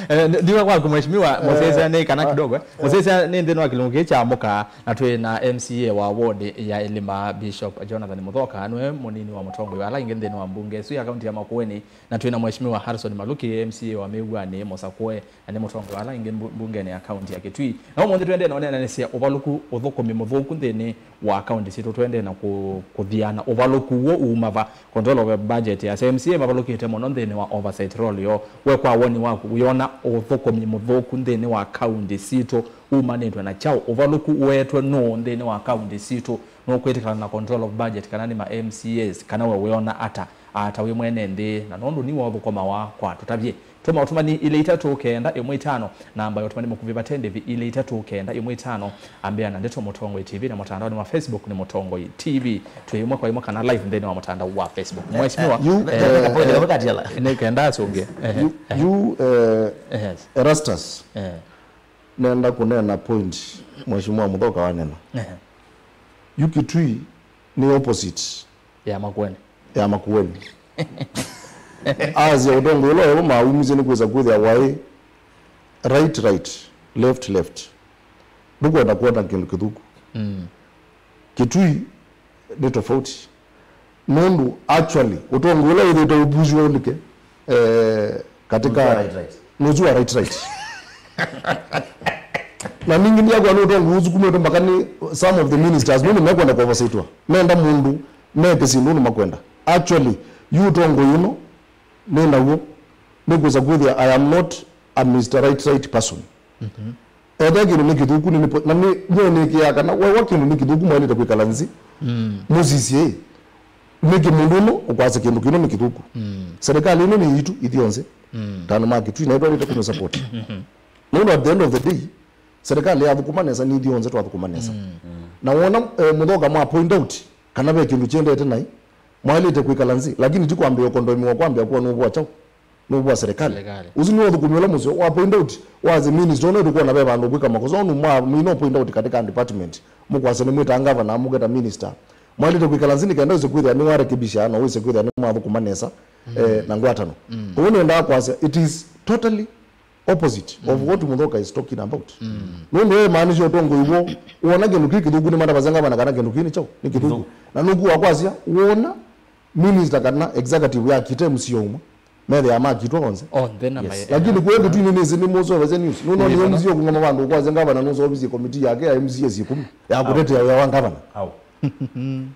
Eh, ndiwa kwaku mheshimiwa, eh, mũsyaĩsya nĩ kana, ah, kidogo, eh. Mũsyaĩsya nĩ nthĩnĩ wa kĩlungu kĩĩ kya mũka, na twĩ na M C A wa ward ya Ĩlima, Bishop Jonathan Mũthoka, nĩwe mũnini wa mũtongoi wa ala aingĩ nthĩnĩ wa mbunge ĩsu ya kaunti ya Makueni, na twĩ na mheshimiwa Harrison Maluki, M C A wa Mĩw'anĩ, Mũsakũe, na nĩ mũtongoi wa ala aingĩ mbu- mbungenĩ ya kaunti ya Kitui. Na ũmũnthĩ twendee na ũneenanĩsya ũvalũku, ũthũkũmi mũthũku nthĩnĩ wa kaunti sitũ, twendee na kũ- kũthiana ũvalũku w'o uuma va. Control of budget ya M C A mavalũkĩte mũno nthĩnĩ wa oversight role yoo. We kwa woni waku, wĩona ũthũkũmi mũthũku nthĩnĩ wa kaunti sitũ umanĩtwe na kyaũ? Ũvalũku ũetwe nũũ nthĩnĩ wa kaunti sitũ? Nũkwĩtĩkana na control of budget kana nĩ ma M C As, kana we wĩona ata, ata wĩ mwene nthĩ, na nũndũ nĩwe ũthũkũmawa kwa tũtavye? Tũma ũtũmani ilĩ itatũ kenda ĩmwe itano, namba ya ũtũmani mũkuvĩ vate ndĩvi ilĩ itatũ kenda ĩmwe itano. Ambĩa na Ndeto Mũtongoi T V na mũtandaonĩ wa Facebook nĩ Mũtongoi T V. Twĩ ĩmwe kwa ĩmwe kana live nthĩnĩ wa mũtandao wa Facebook. Mheshimiwa, yu, eh, eh, point, eh, kamwe katiala. Nĩ kenda asũngĩe. Eh, yu, eh, yu, eh, yes. Erastus. Eh. Nenda kũneena point Mheshimiwa Mũthoka wanena. Eh. Yu Kitui nĩ opposite ya Makueni. Ya Makueni. Asya ũtongoi ũla wevo maumisye nĩ kwĩsa kwĩthĩa waĩ right, right, left, left. Ndũkwenda kwona kĩndũ kĩthũku. Mm. Kitui nĩ tofauti. Nũndũ, actually, ũtongoi ũla wĩthĩĩtwe ũpushwa ũlike, eh, katika nũsu wa right, right. Nũsu wa right, right. Na ningĩ ndiakwa nĩ ũtongoi ũsukumĩtwe mpaka nĩ some of the ministers, nũndũ mekwenda kũovasaitwa. Menda mũndũ meke syĩndũ nĩ makwenda. Actually, yu ũtongoi ũno nĩ naw'o, nĩ kwĩsa kwĩthĩa I am not a Mister Right, right person. Mhm. Ethĩa kĩndũ nĩ kĩthũku, nĩ, nĩ, na nĩ, nĩnĩkĩaa kana wewa kĩndũ nĩ kĩthũku, mwaĩlĩte kwĩkala nzĩ, mm, mũsisye, ĩ, nĩkĩ mũndũ ũno ũkwasya kĩndũ kĩno nĩ kĩthũku? Mm. Serikali ĩno nĩ yitũ ithyonthe. Mm. Tano ma Kitui, na ĩtwaĩlĩte kũmĩ support. Mhm. Nũndũ at the end of the day, serikali yathũkũma nesa, nĩ ithyonthe twathũkũma nesa. Mm. Na wona, eh, Mũthoka mwa point out kana ve kĩndũ kyendete naĩ, mwaĩlĩte kwĩkala nzĩ, lakini ti kwambĩĩa ũkondomiwa, kwambĩĩa kuwa nũvũ wa kyaũ? Nũvũ wa serikali. Serikali. Ũsu nĩ ũthũkũmi ũla mũseo wa point out, wa as a minister, ũna tũkwona ve vandũ ũkwĩka makosa, ũnu mwa, mwĩna point out katika department, mũkwasya nĩ mwĩtaa ngavana, mũketa minister. Mwaĩlĩte kwĩkala nzĩ nĩ kenda wĩse kwĩthĩa nĩ warekebisha, na wĩse kwĩthĩa nĩ mwathũkũma nesa, mm, eh, na ngwatano. Mm. Kwoou nĩendaa kwasya, it is totally opposite of, mm, what Mũthoka is talking about. Mm. Nũndũ we maanisha ũtongoi w'o, wona kĩndũ kĩ kĩthũku nĩ matavasya ngavana kana kĩndũ kĩ nĩ kyaũ, nĩ kĩthũku. Kĩthũku. Na nũkuwa kwasya, wona minister kana executive yakite M C A ũmwe, methĩaa makitwa onthe. Onthe na, yes, mai-, lakini eh, kwĩ Kitui nĩnĩsĩ nĩmũsovesya news. Nũndũ nĩ, nĩ M C A ũkũngama vandũ ũkwasya ngavana nũsovisye komiti yake ya M C As ikũmi ya kũtetea wĩa wa ngavana. Au. Mm.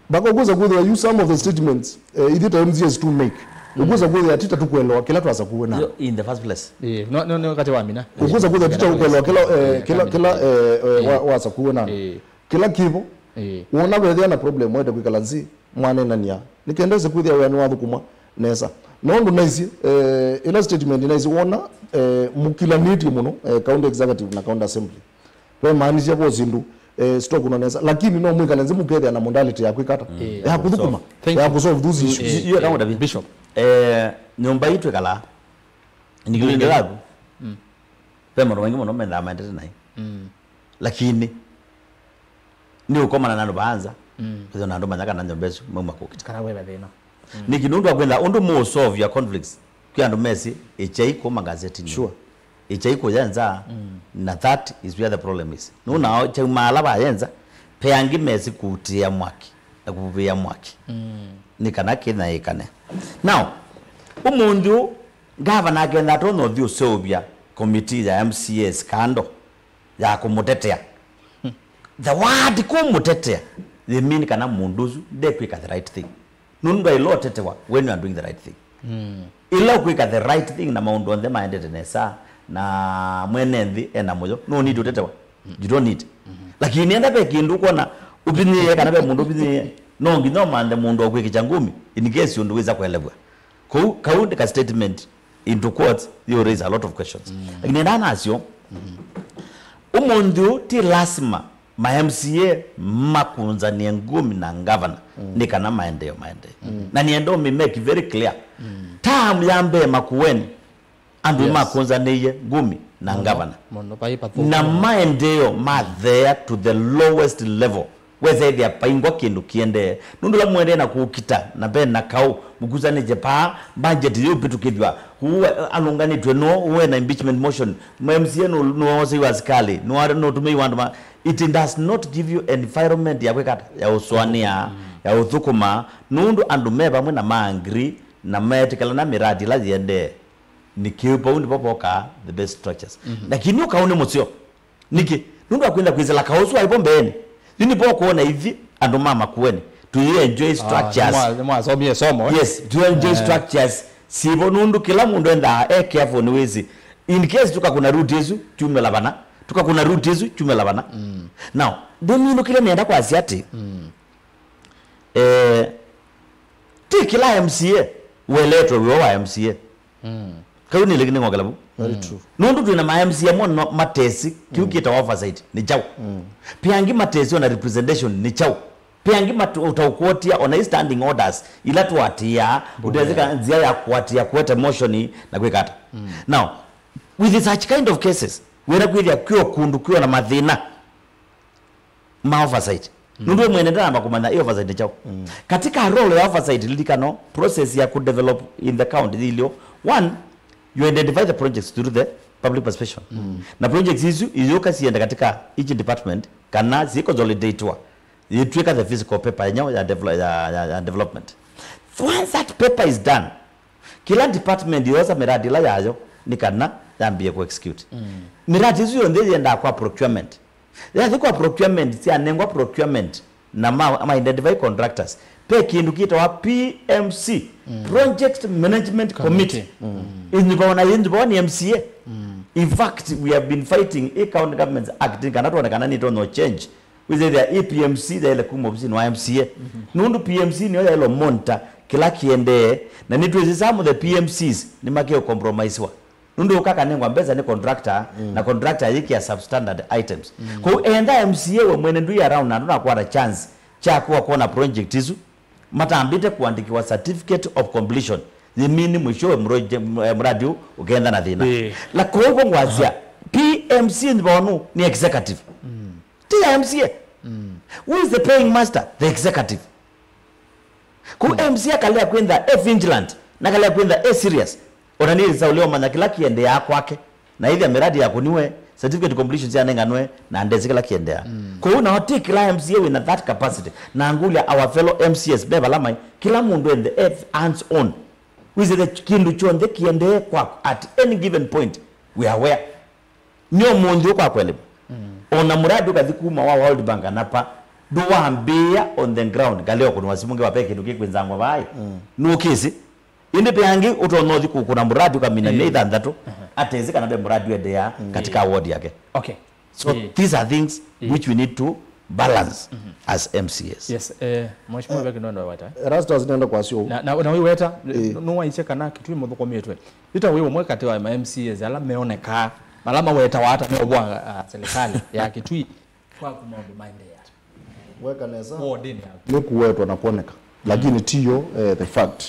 Mpaka ũkwĩsa kwĩthĩwa yu some of the statements, eh, ithyĩ ta M C As tu make. Mm. Ũkwĩsa kwĩthĩa ti ta tũkwelewa kĩla twasakuwe na. Yo, in the first place. Eh, no, no, no, kati wa mina. Ũkwĩsa kwĩthĩa ti ta ũkwelewa kĩla, eh, kĩla, kĩla, eh, eh, wa, wasakuwe na. Eh. Kĩla kĩvo, eh, wona vethĩa na problem, mwete kwĩkala nzĩ, mwanenania. Nĩ kenda wĩse kwĩthĩa wĩa nĩwathũkũmwa nesa. Nũndũ naisye, eh, ĩla statement naisye wona, eh, mũkilanĩtye mũno, eh, county executive na county assembly. Vemaanisya vo syĩndũ, eh, sitokunwa nesa, lakini no mwĩkale nzĩ mũkethĩa na modality ya kwĩka ata? Mm. Ya kũthũkũma, thank you, ya kũsolve those issues. Eh, eh, Bishop. Eh, nyũmba ii twĩkalaa, nĩkĩlĩndĩ yaku. Mm. Ve maũndũ maingĩ mũno mendaa maendete naĩ. Mm. Lakini nĩ ũkomana na andũ vaanza, mm, kwĩthĩwa na andũ manya kana nyũmba ĩsu mauma kũkita. Kana wetha thĩna. Mm. Nĩkĩ nũndũ wa kwenda ũndũ mũ solve your conflicts, kwĩ andũ mesĩ, ĩkyai kũma ngazetinĩ. Sure. Ĩkyai kũyenza, na that is where the problem is. Nũnao kyaumaa ala vayenza, pe angĩ mesi kũutĩĩa mwaki na kũvuvĩa mwaki, nĩ kana kĩna ĩkane. Now, ũmũnthĩ ũũ, ngavana akenda atonya ũthi ũseũvya committee ya M C As kando ya kũmũtetea. The word kũmũtetea, they mean kana mũndũ ũsu ndekwĩka the right thing. Nũndũ ndwaĩle ũtetewa when you are doing the right thing. Ĩla ũkwĩka the right thing na maũndũ onthe maendete nesa, na mwene nthĩ ena mũyo, no need ũtetewa. You don't need. Lakini enda ve kĩndũ ũkwona ũvinyĩĩe kana ve mũndũ ũvinyĩĩe, no nginya ũmanthe mũndũ wa kwĩkĩkya ngumi in case ũndũ wĩsa kũelew'a. Kũu, kau nĩ ka statement into quotes, you raise a lot of questions. Lakini enda nasyo, ũmũnthĩ ũũ ti lasima ma M C A makũnzanie ngumi na ngavana nĩ kana maendeeo maendee. Na nĩenda ũmĩ make very clear. Term ya mbee Makueni, andũ makũnzanĩie ngumi na ngavana. Mũno, vai pathũku. Na maendeeo matheea to the lowest level. Wesa ĩthĩa paingwa kĩndũ kĩendee. Nũndũ la mũendee na kũkita, na ve na kaũ, mũkusanĩtye paa, budget yĩũvĩtũkĩthw'a. Ũũ alũnganĩtw'e nũũ, ũũ ena impeachment motion. M C A nũ-, nũwooseiwe asikalĩ, nũwa-, nũtũmĩiwe andũ ma-, it does not give you environment ya kwĩka ata, ya ũsũanĩa, ya ũthũkũma. Nũndũ andũ me vamwe na ma agree, na meetĩkĩlana mĩradi ĩla yĩendee. Nĩ kĩu vau nĩvo vokaa the best structures. Lakini ũkaũ nĩ mũseo. Nĩkĩ? Nũndũ wa kwĩtha kwĩsĩla kaũ ũsu waĩ vo mbeenĩ. Yu nĩvo ũkwona ithyĩ andũ ma Makueni tũyĩ enjoy structures. Nĩmwasomie somo, eh? Yes, tũyĩ enjoy structures syĩvo nũndũ kĩla mũndũ endaa e careful nĩwĩsĩ. In case tũkakũna route ĩsu, tyumĩla vana. Tũkakũna route ĩsu, tyumĩla vana. Now, ndĩminũkĩle nĩenda kwasya atĩ, eh, ti kĩla M C A weletwe wĩo wa M C A. Kau nĩ lĩngĩ nĩng'okela vu. Very true. Nũndũ twĩna ma M C A amwe no matesi kĩu kĩtawa oversight nĩ kyaũ. Pe angĩ matesi ona representation nĩ kyaũ. Pe angĩ mat-, ũtaũkũotia ona i standing orders ila tũatĩaa, ũtethĩka nzĩa ya kũatĩa kũete motion na kwĩka ata. Now, with such kind of cases, wĩna kwĩthĩa kwĩ o kũndũ kwĩ ona mathĩna ma oversight. Nũndũ we mwene ndanamba kũmanya ĩ oversight nĩ kyaũ. Katika role ya oversight, lilikano, process ya kũdevelop in the county yĩlyo. One, you identify the projects through the public participation. Na projects isu iyũka siende katika each department, kana si consolidatwa, yĩtwĩka the physical paper yenyewe ya, devel-, ya, ya, ya development. Once that paper is done, kĩla department yosa mĩradi ĩla yayo nĩ kana yambie kũ execute. Mĩradi ĩsu yonthe yendaa kwa procurement. Yathi kwa procurement, syanengwa procurement na ma, ma identify contractors. Pe kĩndũ kĩtawa P M C, Project Management Committee. Committee. Ĩnyuvao na yĩnyuvao nĩ M C A. In fact, we have been fighting ĩ County Governments Act nĩ kana tuone kana nĩtonya change. Wĩsĩthĩa ĩ P M C yaĩle kuma ovisinĩ wa M C A. Nũndũ P M C nĩyo yaĩle monitor kĩla kĩendee, na nĩtwĩsĩ some of the P M Cs nĩmakeo compromisewa. Nũndũ ũka kanengwa mbesa nĩ contractor, na contractor ayĩkĩa substandard items. Kwoou enda M C A we mwene ndwĩ around na ndũnakwata chance kya kũa kwona project isu, matambĩte kũandĩkĩwa certificate of completion. Yĩmini mwishowe mroje-, m-, eh, mradi ũũ ũkenda na thĩna. Ĩĩ. La kwoou ngwasya, P M C nthonu nĩ executive. Ti ya M C A. Who is the paying master? The executive. Kũ M C A akalea kwĩntha e vigilant, na akalea kwĩntha e serious. Ona nĩ saũlĩa ũmanya kĩla kĩendeaa kwake. Na ĩthĩa mĩradi yakũniwe, certificate completion syanenganwe, na ndesĩ kĩla kĩendeaa. Kũu nao ti kĩla M C A wĩna that capacity. Na ngũlya our fellow M C As me vala mai, kĩla mũndũ enthe e hands on. Wĩsĩthe kĩndũ kyonthe kĩendee kwaku at any given point, we are aware. Nĩ ũmũnthĩ ũkwa kwelima. Ona muradi ũkathi kuma wa World Bank na pa, ndũwambĩĩa on the ground, ngaleo kũnwa simu ngewa pe kĩndũ kĩkwĩnzangwa vaĩ. Nũkĩsĩ. Ĩndĩ pe angĩ ũtonya ũthi kũkũna muradi ũkamina mĩei thanthatũ, atesĩ kana ve muradi ũendeea katika ward yake. Okay. So these are things which we need to balance as M C As. Yes, eh, Mheshimiwa Becky, no, no, wata. Erastus nenda kwasya ũu. Na, na, na wĩweta, nũwaisye kana Kitui mũthũkũmĩtwe. Yu ta wĩ ũmwe katĩ wa ma M C As ala meonekaa, ala mawetawa ata meũvũa, ah, serikali ya Kitui kwaku maũndũ maendee ata? Weka nesa. Wodini yaku. Nĩ kũwetwa na kwoneka. Lakini tiyo, eh, the fact.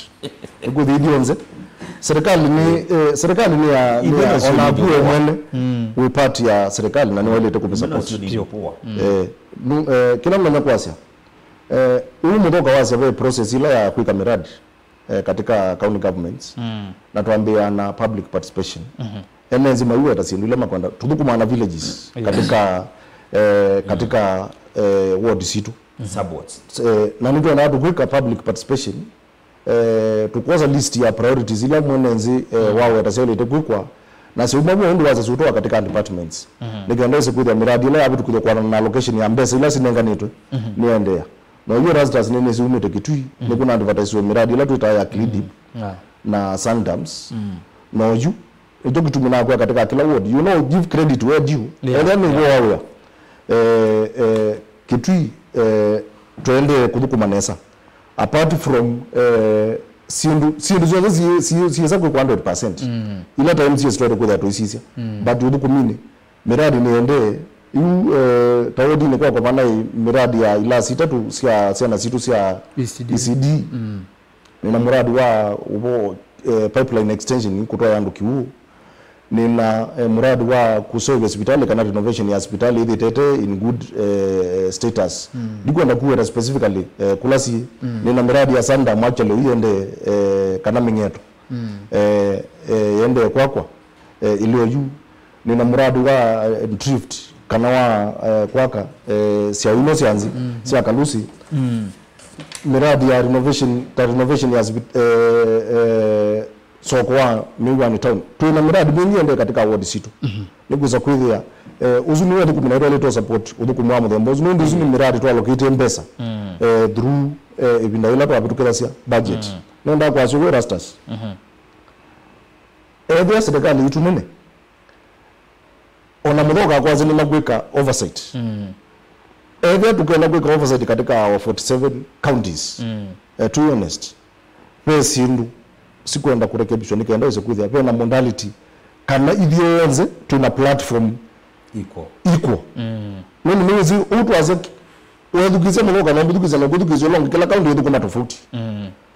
Nĩkũthi ithyonthe. Serikali nĩ, eh, serikali nĩ ya, nĩ ya, ona kuwe mwene wĩ part ya serikali na nĩwailĩte kũmĩ support. Eh, nu-, eh, kĩla mũthenya kwasya. Eh, ũu mũthoka wasya ve process ila ya kwĩka miradi eh, katika county governments, na twambĩĩa na public participation. ene nzĩ maiweta syĩndũ ila makwenda. Tũthũkũmaa na villages katika, eh, katika eh, ward sitũ. Sub wards. Eh, na nĩtwendaa tũkwĩka public participation, eh, tũkwosa list ya priorities ila mwene nzĩ, eh, waweta syaĩlĩte kwĩkwa, na syauma vau ũndũ wasya siũtwawa katika departments. Nĩkenda ĩse kwĩthĩa mĩradi ĩla yavĩtũkĩthya kwana na allocation ya mbesa ila sinenganĩtwe nĩendeea. Na yu Erastus nĩ nĩsiumĩte Kitui, nĩkuna advertise mĩradi ĩla twĩtaa ya Clean Deep na Sundance. Na yu nĩkyo kĩtumi nakwĩa katika kila ward, you know, give credit where due. Yeah, ethĩa nĩw'o wa wĩa. Eh, eh, Kitui, eh, tũendee kũthũkũma nesa. Apart from, eh, syĩndũ, syĩndũ syonthe siĩ- siĩ- siĩsa kwĩkwa hundred percent. Ila ta M C As twaĩle kwĩthĩa tũisisya. But ũthũkũminĩ, mĩradi nĩendee. Yu, eh, ta wodinĩ kwakwa vanaĩ mĩradi ya ilasi itatũ sya syana sitũ sya E C D. E C D. Nĩna muradi wa ũvoo, eh, pipeline extension kũtwaĩa andũ Kiwuu. Nĩna, eh, muradi wa kũseũvya sivitali kana renovation ya sivitali ĩthĩtete in good, eh, status. Ndikwenda kuweta specifically, eh, kũla si. Nĩna miradi ya Sandam actually ũyende, eh, kana Ming'eto. Eh, eh, yende kwakwa, eh, ĩlĩ oyu. Nĩna muradi wa, eh, drift kana wa, eh, kwaka, eh, syaũ ino sya nzĩ sya Kalusi. Miradi ya renovation, ta renovation ya sivit- eh, eh, soko wa Mĩw'anĩ town. Twĩna miradi mingĩ ende katika ward sitũ. Nĩkwĩsa kwĩthĩa, eh, ũsu nĩwe thũkũmi na itwaĩlĩte support ũthũkũmi wa mũthemba ũsu. Nũndũ ũsu nĩ miradi twalokĩte mbesa, eh, through, eh, ĩvinda yĩla twavĩtũkĩthasya budget. Nenda kwasya ũu Erastus. Ethĩa serikali itũ nene, ona mũthoka kwasya nĩmakwĩka oversight. Ethĩa tũkenda kwĩka oversight katika our forty-seven counties, eh, to be honest, ve syĩndũ sikwenda kũrekebishwa nĩkenda ĩse kwĩthĩa vena modality kana ithyonthe twĩna platform equal. Nũndũ nĩwĩsĩ ũu twasya wethukĩsya mũthoka na ũmũthukĩsya na ũkũthukĩsya ũla ũngĩ, kĩla county ĩthũkũma tofauti.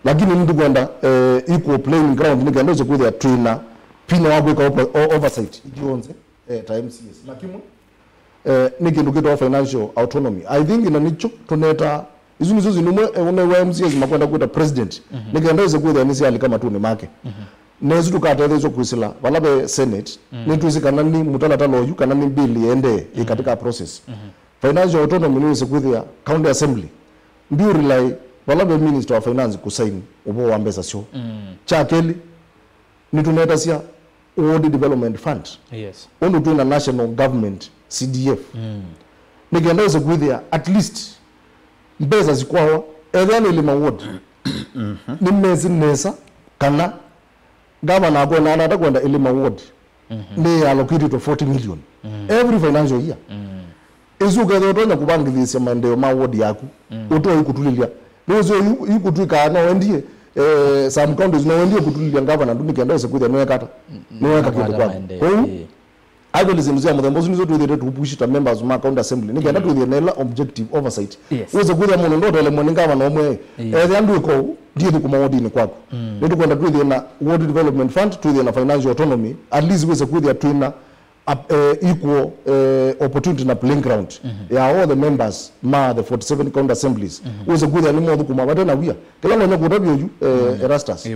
Lakini nĩtũkwenda, eh, equal playing ground nĩkenda ĩse kwĩthĩa twĩna vinya wa kwĩka opa- o- oversight ithyonthe, eh, ta M C As. Na kĩmwe, eh, nĩ kĩndũ kĩtawa financial autonomy. I think na nĩkyo tũnetaa, isu nĩsyo syĩndũ imwe, eh, ũnew'a M C As makwenda kwĩta president, nĩkenda ĩse kwĩthĩa nĩsyalika matũnĩ make. Na isu tũkatetheesya kwĩsĩla vala ve Senate, nĩtwĩsĩ kana nĩ mũtalatala ũyu, kana nĩ bill yendee ĩ katika process. Financial autonomy nĩwĩsĩ kwĩthĩa county assembly ndiũ rely vala ve minister wa finance kũsaini ũvoo wa mbesa syoo. Kya kelĩ, nĩtũnetasya Ward Development Fund. Yes. Ũndũ twĩ na National Government C D F. Nĩkenda ĩse kwĩthĩa at least mbesa sikwawa, ethĩa nĩ Ĩlĩma ward, nĩmesĩ nesa kana ngavana akwenda, ata kwenda Ĩlĩma ward nĩ allocate to forty million every financial year. Ĩsu ũkethĩa ũtonya kũvangĩthĩĩsya maendeeo ma ward yaku, ũtoe ikũtulĩlya. Nĩwĩsĩ yu ikũtw'ĩkaa no wendie, eh, some counties no wendie kũtulĩlya ngavana ndu nĩkenda ĩse kwĩthĩa nĩwekata, nĩweka kĩndũ kwaku. Kwoou, actually, syĩndũ sya mũthemba ũsu nĩsyo twĩthĩte tũpushi ta members ma county assembly nĩkenda twĩthĩe na ĩla objective oversight. Yes. Wĩse kwĩthĩa mũndũ ndotelemwe nĩ ngavana ũmwe, ethĩa ndwĩka ũu, ndiĩthũkũma wodinĩ kwaku. Nĩtũkwenda twĩthĩe na ward development fund, twĩthĩe na financial autonomy, at least wĩse kwĩthĩa twĩna ap- eh, equal, eh, opportunity na playing ground ya all the members ma the forty-seven county assemblies. Wĩse kwĩthĩa nĩmothũkũma vate na wia. Kĩla nonya kũtavya oyu, eh, Erastus,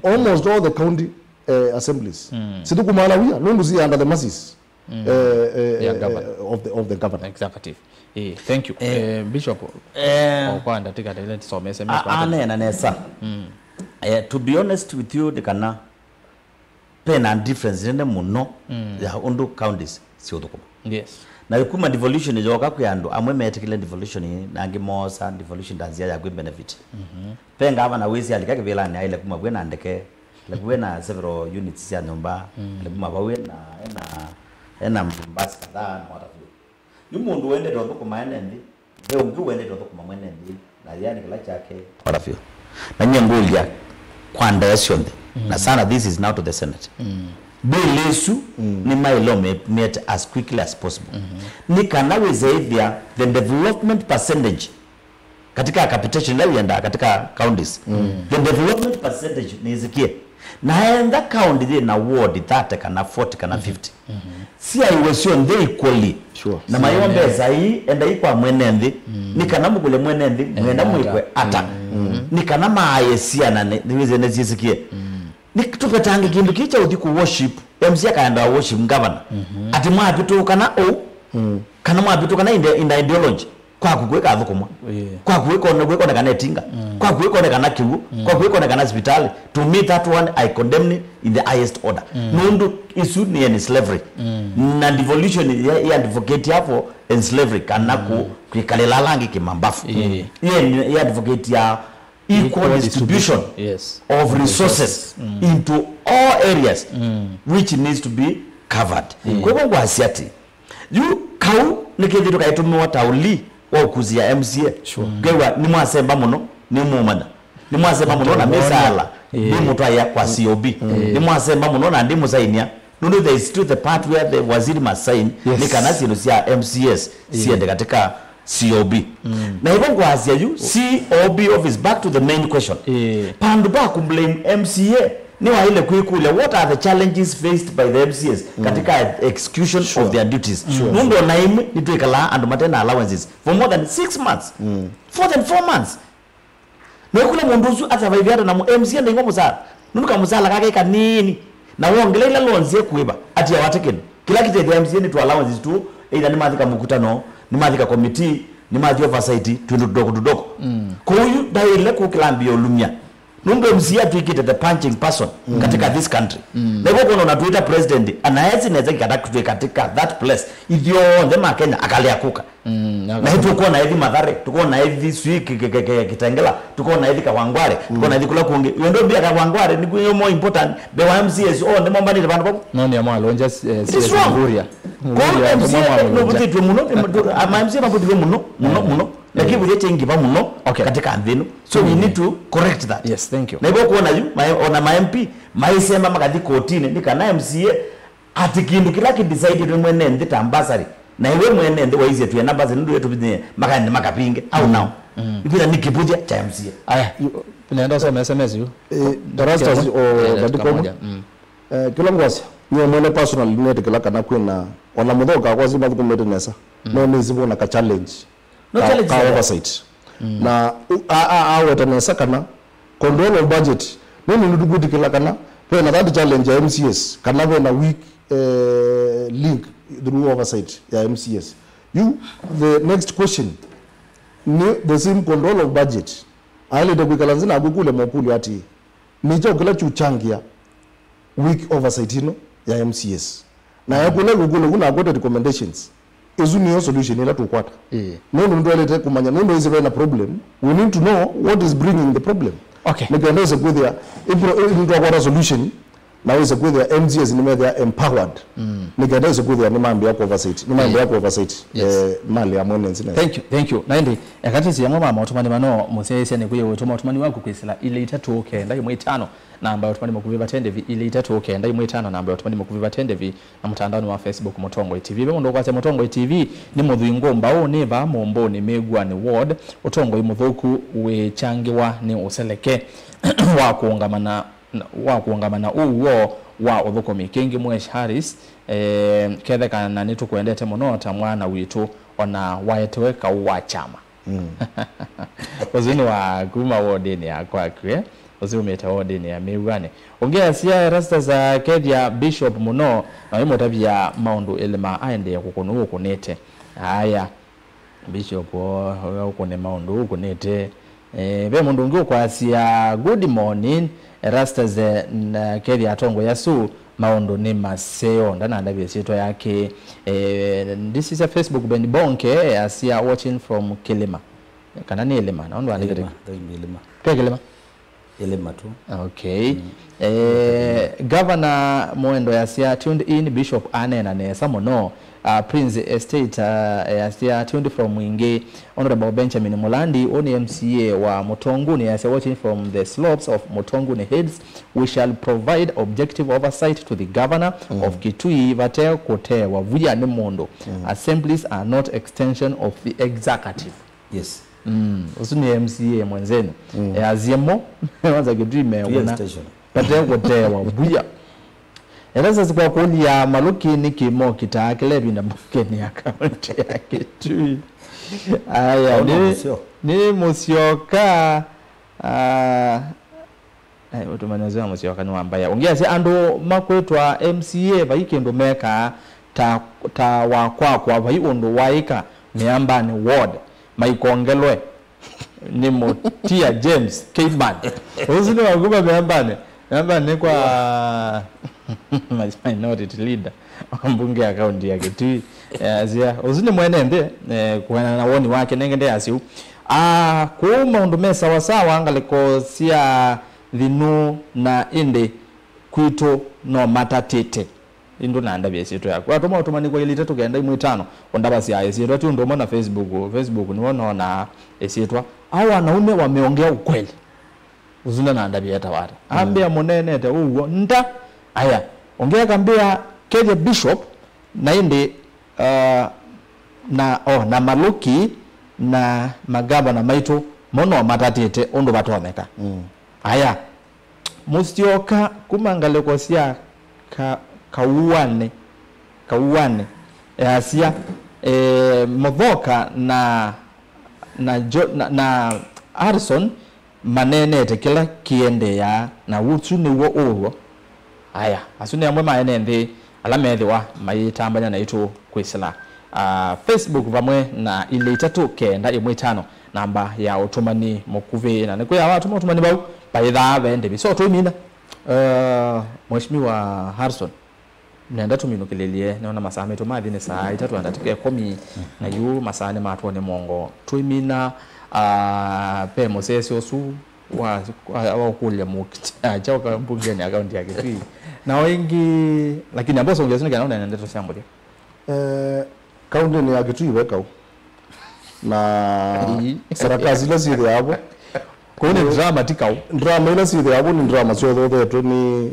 almost all the county, eh, assemblies sithũkũmaa na wia nũndũ si under the mercies, eh, eh, of the, of the governor. Executive. Eh, thank you. Eh, Bishop, eh, kwa ndatika tele tusomese aneena nesa. Eh, to be honest with you, nĩ kana pena difference nene mũno ya ũndũ counties siũthũkũma. Yes. Na kuma devolution yoka kwĩ andũ amwe metĩkĩle devolution, na angĩ moosa devolution ta nzĩa ya kwĩ benefit. Pe ngavana wĩsĩ alika kĩvĩlanĩ aile kuma vw'e na ndeke, like vw'e na several units sya nyũmba, like kuma vau ena, ena, ena mbasi kadhaa na wata vyũ. Yu mũndũ wendete ũthũkũma ene nthĩ, ve ũngĩ wendete ũthũkũma mwene nthĩ, na yani kĩla kyake. Ora vyũ. Na nyie ngũlya kwa ndaĩa syonthe, na sana this is now to the Senate. Bill ĩsu nĩ maĩle ũmĩete as quickly as possible. Nĩ kana wĩse ĩthĩa the development percentage katika capitation ĩla wĩendaa katika counties, the development percentage nĩĩsĩkĩe. Na enda county yĩ na ward thirty kana forty kana fifty, syaĩwe syonthe equally. Sure. Na mayo mbesa ii, enda ii kwa mwene nthĩ, nĩ kana mũkũlye mwene nthĩ, mwenda mwĩkwe ata. Nĩ kana maaye siana nĩ, nĩ, nĩsyĩsĩkĩe. Nĩ tũvetange kĩndũ kĩĩ kya ũthi kũ worship M C A akaendaa worship governor. Atĩ mwavĩtũkana ũu, kana mwavĩtũkana in the, in the ideology, kwaku kwĩkathũkũmwa. Kwaku kwĩkone-, kwĩkonekana ĩtinga. Kwaku kwĩkonekana kĩw'ũ. Kwaku kwĩkonekana sivitalĩ. To me, that one, I condemn it in the highest order. Nũndũ ĩsu nĩ en slavery. Na devolution ya, ya advocate hapo en slavery, kana ku-, kwĩkalĩla ala angĩ kĩmambavu. Ye, ye advocate ya equal distribution of resources into all areas, which needs to be covered. Kwa hivyo ngwasya atĩ, yu kau nĩkĩthĩtwe kaitũmĩwa ta ũli wa ũkusi ya M C A. Ngew'a nĩmwasemba mũno, nĩmũmanya. Nĩmwasemba mũno na mĩsaala ndĩmũtwaĩa kwa C O B. Nĩmwasemba mũno na ndĩmũsainia. Nũndũ there is still the part where the waziri must sign, nĩ kana syĩndũ sya M C As siende katika C O B. Na hivyo ngwasya yu, C O B office, back to the main question. Pandu pa kublame M C A, nĩwaĩle kwĩkũlya, what are the challenges faced by the M C As katika execution of their duties? Nũndũ ona imwe nĩtwĩkalaa andũ mate na allowances for more than six months, more than four months. Na ũkũlya mũndũ ũsu asurvive ata na M C A ndaingwa mũsala? Nũndũ kamũsala kake kanini. Na wongela ila loans ekũĩva, atiawa ate kĩndũ. Kĩla kĩtethya M C A nĩ tũ allowances tu, either nĩmathi kamũkutano, nĩmathi ka committee, nĩmathi oversight, twĩndũ tũdoko tũdoko. Kwoou yu ndaĩle kũkĩlambĩa ũlumya. Nũndũ M C A atw'ĩkĩte the punching person katika this country. Na hivyo kuona unatuita president, anaesi nesa kikata kutwĩ katika that place. Ithyonthe ma Kenya akalea kuka. Na hivyo tukuona ethi Mathare, tukuona ethi sui ki-, ki-, ki-, ki-, Kitengela, tukuona ethi Kawangware, tukuona ethi kula kungi. Wendo mbia Kawangware ni kuyo more important. Be wa M C As, oh, nĩ mombanĩte vandũ vau. No, nĩ amwalonja, eh, It is wrong. Nguria. Kwa Nguria, M C A nĩ mwalonja. Nũvũthĩtwe mũno, ma M C A mavũthĩtwe mũno, mũno, mũno. Na kĩvũthĩa kyaingĩva mũno Okay. katika nthĩ ĩno. So we need to correct that. Yes, thank you. Na hivyo kuona yu, ma-, ona ma M P, maisemba makathi kotini, nĩ kana M C A Ati kindu kila kidecidetwe mwene nthi ta bursary, na iwe mwene nthi waisye twĩenda bursary nundu wetu vinyie makaende makapinge au nao. Ikwĩtha nĩ kĩvũthya kya M C A. Aya, yu- nenda usome S M S yu. Eh, Erastus o Eh, Gatikomo. Kamoja. Mm. Eh, kila ngwasya, niye mwene personal nĩnetĩkĩla kana kwĩna ona mũthoka kwasya mathukumĩte nesa. No nĩsĩ vona ka challenge No ka, challenge ka nene. Oversight. Na u- a- a- aweta nesa kana control of budget. Nini nitukwĩtĩkĩla kana vena that challenge ya M C As, kana vena weak eh, link through oversight ya M C As. You, the next question ni the same control of budget. Ailete kwikala nzina akukule mokuli ati, nĩ kyaũ kĩla kyũchangia weak oversight ĩno ya M C As? Na ekũla ĩkũlyo kũu na akwete recommendations. Ĩsu nĩyo solution ĩla tũkwata. Ĩĩ. Nũndũ nĩtwaĩlĩte kũmanya, nũndũ ĩsĩ vena problem, we need to know what is bringing the problem. Okay. Nĩkenda ĩse kwĩthĩa, ĩpro- ĩ- nĩtwakwata solution, na wĩse kwĩthĩa M C As nĩmethĩa empowered. Nĩkenda ĩse kwĩthĩa nĩmambĩa ku oversight, nĩmambĩa ku oversight, Yes. eh, mali ya mwene nzina. Thank you, thank you. Na ĩndĩ, eka twĩsĩ amwe ma maũtũmani mano mũsyaĩĩsya nĩ kwĩyĩwĩtwa maũtũmani waku kwĩsĩla ilĩ itatũ kenda ĩmwe itano. Namba ya ũtũmani mũkuvĩ vate ndĩvi ilĩ itatũ kenda ĩmwe itano, namba ya ũtũmani mũkuvĩ vate ndĩvi, na mũtandaonĩ wa Facebook Mũtongoi T V. Ve mũndũ ũkwasya Mũtongoi T V nĩ mũthwingũ mbaũ, nĩ vaa Mũmbũnĩ, Mĩw'anĩ Ward. Ũtongoi mũthũku wĩkyangĩwa nĩ ũseleke wa kũũngama na, wa kũũngama na ũw'o wa ũthũkũmi. Kĩngĩ Mwesh Harris, eh, ketheka na nĩtũkwendete mũno ta mwana witũ, ona waetewe kaũ wa kyama. Ũsu nĩ wa kuma wodinĩ ya kwaku, eh? Ũsu umĩte wodinĩ ya Mĩw'anĩ. Ũngĩ asya, Erastus akethya Bishop mũno, na wĩmũtavya maũndũ Ĩlĩma aendee kũkũnũ ũkũnĩte. Aya, Bishop, o- ũkũne maũndũ ũkũnĩte. Eh, ve mũndũ ũngĩ ũkwasya, "Good morning, Erastus, eh, na kethya atongoi asu maũndũ nĩ maseo." Ndanandavya ĩsyĩtwa yake. Eh, ndisisya Facebook, Ben Bonke, eh, asya, "Watching from Kĩlĩma." Kana nĩ Ĩlĩma, na ũndũ andĩkĩte Ĩlĩma, though nĩ Ĩlĩma. Ke Kĩlĩma? Ĩlĩma tu. Okay. Eh, Governor Mwendo yasya, "Tuned in, Bishop aneena nesa mũno." Uh, Prince Estate, uh, yasya, "Tuned from Mwingĩ." Honorable Benjamin Mulandi, ũnĩ M C A wa Mũtonguni, yasya, "Watching from the slopes of Mũtonguni Hills, we shall provide objective oversight to the governor of Kitui vate kũtewa vuya nĩ mũndũ. Assemblies are not extension of the executive." Yes. Mm, ũsu nĩ M C A mwenzenu. Mm. Easye mo, kwanza Kitui meona. Vate kũtewa vuya. Erastus kwa kũlya Malũki nĩkĩ mokitaa kĩla ĩvinda mbungenĩ ya kaunti ya Kitui. Aya, nĩ, nĩ mũsyoka. Ah, Eh, ũtũmanyĩsya mũsyoka nĩ wa mbaya. Ũngĩ asya andũ makwĩtwa M C A vai kĩndũ mekaa ta, ta wa kwakwa vai ũndũ waĩka Mĩambanĩ ward maikongelwe nĩ Mũtia James Keiman. Ũsu nĩ wa kuma Mĩambanĩ. Mĩambanĩ nĩ kwa minority leader wa mbunge ya kaunti ya Kitui. Eh, asya, ũsu nĩ mwene nthĩ, eh, kũenana na woni wake nenge nde asya ũu. Ah, kũu maũndũ me sawasawa ngalĩko sya nthĩ nũũ na ĩndĩ kwitũ no matatĩte. Ĩndũ na ndavya ĩsyĩtwa yaku. Watũma ũtũmani kwa ilĩ itatũ kenda imwe itano, ũndavasya ĩsyĩtwa ti ũndũ ũmwe na Facebook. Facebook nĩwo nonaa ĩsyĩtwa. Au wanaume wameongea ukweli. Ũsu ndanandavya etawa ata. Ambĩa mũneenete ũw'o. Nda. Aya. Ũngĩ akambĩa kethe Bishop, na ĩndĩ, uh, na, oh, na Malũki na magavana maitũ mo no matatĩte ũndũ vatonyeka. Aya. Mũsyoka kuma ngalĩko sya ka, Kauanĩ, Kauanĩ, easya, eh, Mũthoka na, na, Jo, na, na Harrison maneenete kĩla kĩendeeaa, na ũsu nĩw'o ũw'o. Aya, asu nĩ amwe ma ene nthĩ ala methĩwa mayĩtambany'a naitũ kwĩsĩla, ah, Facebook vamwe na ilĩ itatũ kenda ĩmwe itano, namba ya ũtũmani mũkuvĩ. Na nĩkwĩawa watũma ũtũmani vau, vaĩthaa ve ndĩvi. So, tũimina, uh, Mheshimiwa Harrison, nenda tũminũkĩlĩlye, nĩona masaa maitũ mathi nĩ saa itatũ na ndatĩka ĩkũmi, na yu masaa nĩ matwone mũongo. Tũimina, ah, ve mũsese ũsu wa, wa, wa ũkũlya mũkti, ah, kyaũka mbungenĩ akaunti ya Kitui. Na o ĩngĩ, lakini amba ũsũngĩa ũsu nĩ kana ũneene ndeto sya mũthya. Eh, kauntinĩ ya Kitui ve kau. Na sarakasi ila syĩthĩawa vo. Kũu nĩ drama ti kau. Drama ila syĩthĩawa vo nĩ drama syothothetwe nĩ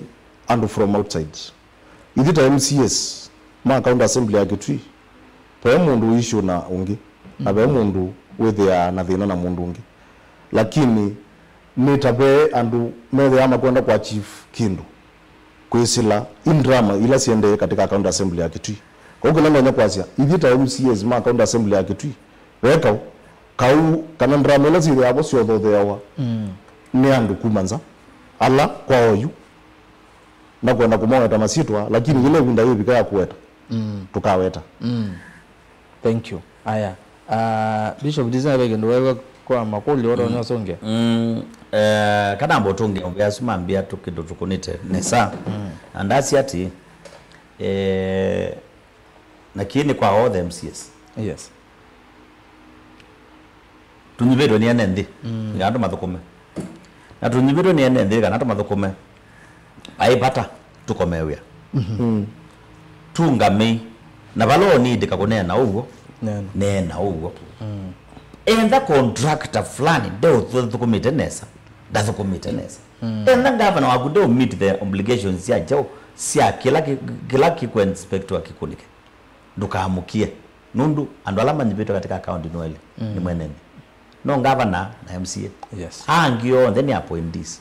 andũ from outside. Ithyĩ ta M C As ma County Assembly ya Kitui, ve mũndũ wĩ issue na ũngĩ, na ve mũndũ wĩthĩaa na thĩna na mũndũ ũngĩ. Lakini nĩ ta ve andũ methĩaa makwenda kũachieve kĩndũ kwĩsĩla in drama ila siendee katika County Assembly ya Kitui. Kau kĩla ndonya kwasya, ithyĩ ta M C As ma County Assembly ya Kitui, ve kau, kau kana drama ila syĩthĩawa vo syothotheawa nĩ andũ kuma nza, ala kwa oyu. Ndakwenda kũmaweta masyĩtwa, lakini yĩla ĩvinda yĩvika ya kũweta, tũkaweta. Thank you. Aya. Ah, Bishop, ndisina ve kĩndũ wewe kwa makũlyo ũtonya ũsũngĩa. Mm, eh, kana mbo tũngĩ ũvĩa asu mambĩa tũ kĩndũ tũkũnĩte nesa. Na ndasya atĩ, eh, na kĩĩ nĩ kwa all the M C As. Yes. Tũnyivĩtwe nĩ ene nthĩ, kana tũmathũkũme. Na tũnyivĩtwe nĩ ene nthĩ kana tũmathũkũme, vai vata tũkome wĩa. Tũngamei. Na vala ũnĩndĩka kũneena ũw'o, neena ũw'o. Enda contractor fulani ndeũthũkũmĩte nesa, ndathũkũmĩte nesa. Enda ngavana waku ndeũ meet the obligations sya kyaũ, sya kĩla kĩ-, kĩla kĩkũ inspector kĩkunĩke. Ndũkamũkie. Nũndũ andũ ala manyivĩtwe katika akaunti nĩ elĩ, nĩ mwene nthĩ. No ngavana na M C A. Yes. Angĩ onthe nĩ appointees.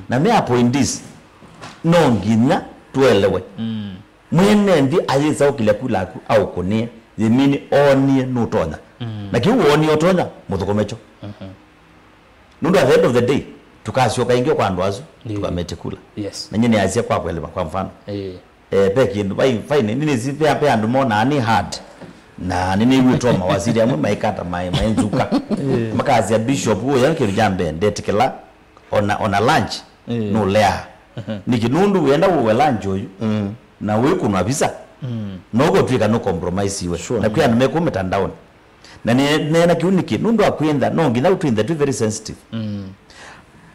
Na me appointees, no nginya tũelewe. Mwene nthĩ ayĩsa ũkĩlya kula aku aũkũnĩe, yĩmini oonie nũtonya. Na kĩu woonie ũtonya, mũthũkũme kyo. Nũndũ at the end of the day, tũkasyoka ĩngĩ kwa andũ asu, tũkamete kula. Yes. Na nyie nĩasya kwa kwelema, kwa mfano. Eh, ve kĩndũ, vai, vai, nĩ, nĩ, nĩnĩsĩ ve, ve andũ monaa nĩ hard. Na nĩnĩw'ĩtwe mawasili amwe maikata maĩ, maĩ nzuka. Makasya, "Bishop, ũya kĩndũ kya mbee, ndetĩkĩla ona, ona lunch, nũleaa." Nĩkĩ nũndũ wĩenda ũwe lunch ũyu, na wĩkũnwa visa, no ũkũtw'ĩka nũ compromise iwe. Sure. Na kwĩ andũ mekũmĩta down. Na nĩ, neena kĩu nĩkĩ? Nũndũ wa kwĩntha, no nginya twĩnthe twĩ very sensitive.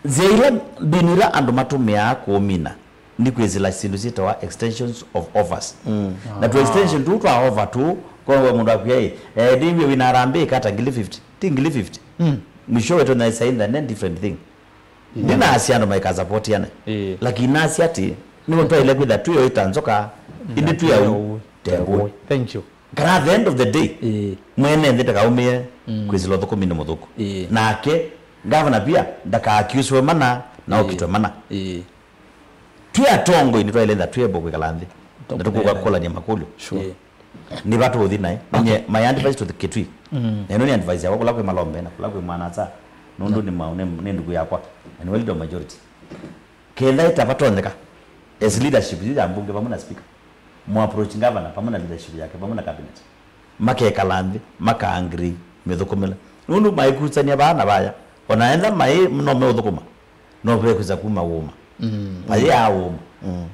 Nzĩa ila, mbinu ila andũ matũmĩaa kũũmina nĩ kwĩsĩla syĩndũ syĩtawa extensions of offers. Na tũ extension tũu twa offer tũu, kwa mũndũ akwĩa, "Ĩ, eh, ndĩw'e wĩna harambee ĩkata ngili fifty." Ti ngili fifty. Mwisho wetu na sainda ne different thing. Ndinasya andũ maikasapotiane. Lakini nasya atĩ, nĩw'o twaĩle kwĩtha twĩ oĩ ta nzoka, ĩndĩ twĩ au te ngũĩ. Thank you. Kana at the end of the day, mwene nthĩ ndakaũmĩe kwĩsĩla ũthũkũminĩ mũthũku. Nake, ngavana pia, ndakaakiuswe mana, na okitwe mana. Twĩ atongoi nĩtwaĩle ĩtha twĩ able kwĩkala nthĩ, na tũkũka kũlany'a makũlyo. Sure. Nĩ va tũũthi naĩ? Nye, my advice to the Kitui. Na ĩno nĩ advice yakwa kũla kwĩ Malombe na kũla kwĩ Mwanasa. Nũndũ nĩ ma-, nĩ, nĩ ndugu yakwa. Na nĩwe leader of majority. Ketha ĩtavatonyeka, as leadership yu ya mbunge vamwe na speaker, mũ approach governor vamwe na leadership yake vamwe na cabinet, makekala nthĩ, maka agree mĩthũkũmĩle. Nũndũ maikusany'a vaa na vaya, ona enda mai no meũthũkũma, no vekwĩsa kuma wũma. Mm. Mayĩaa wũma. Mm.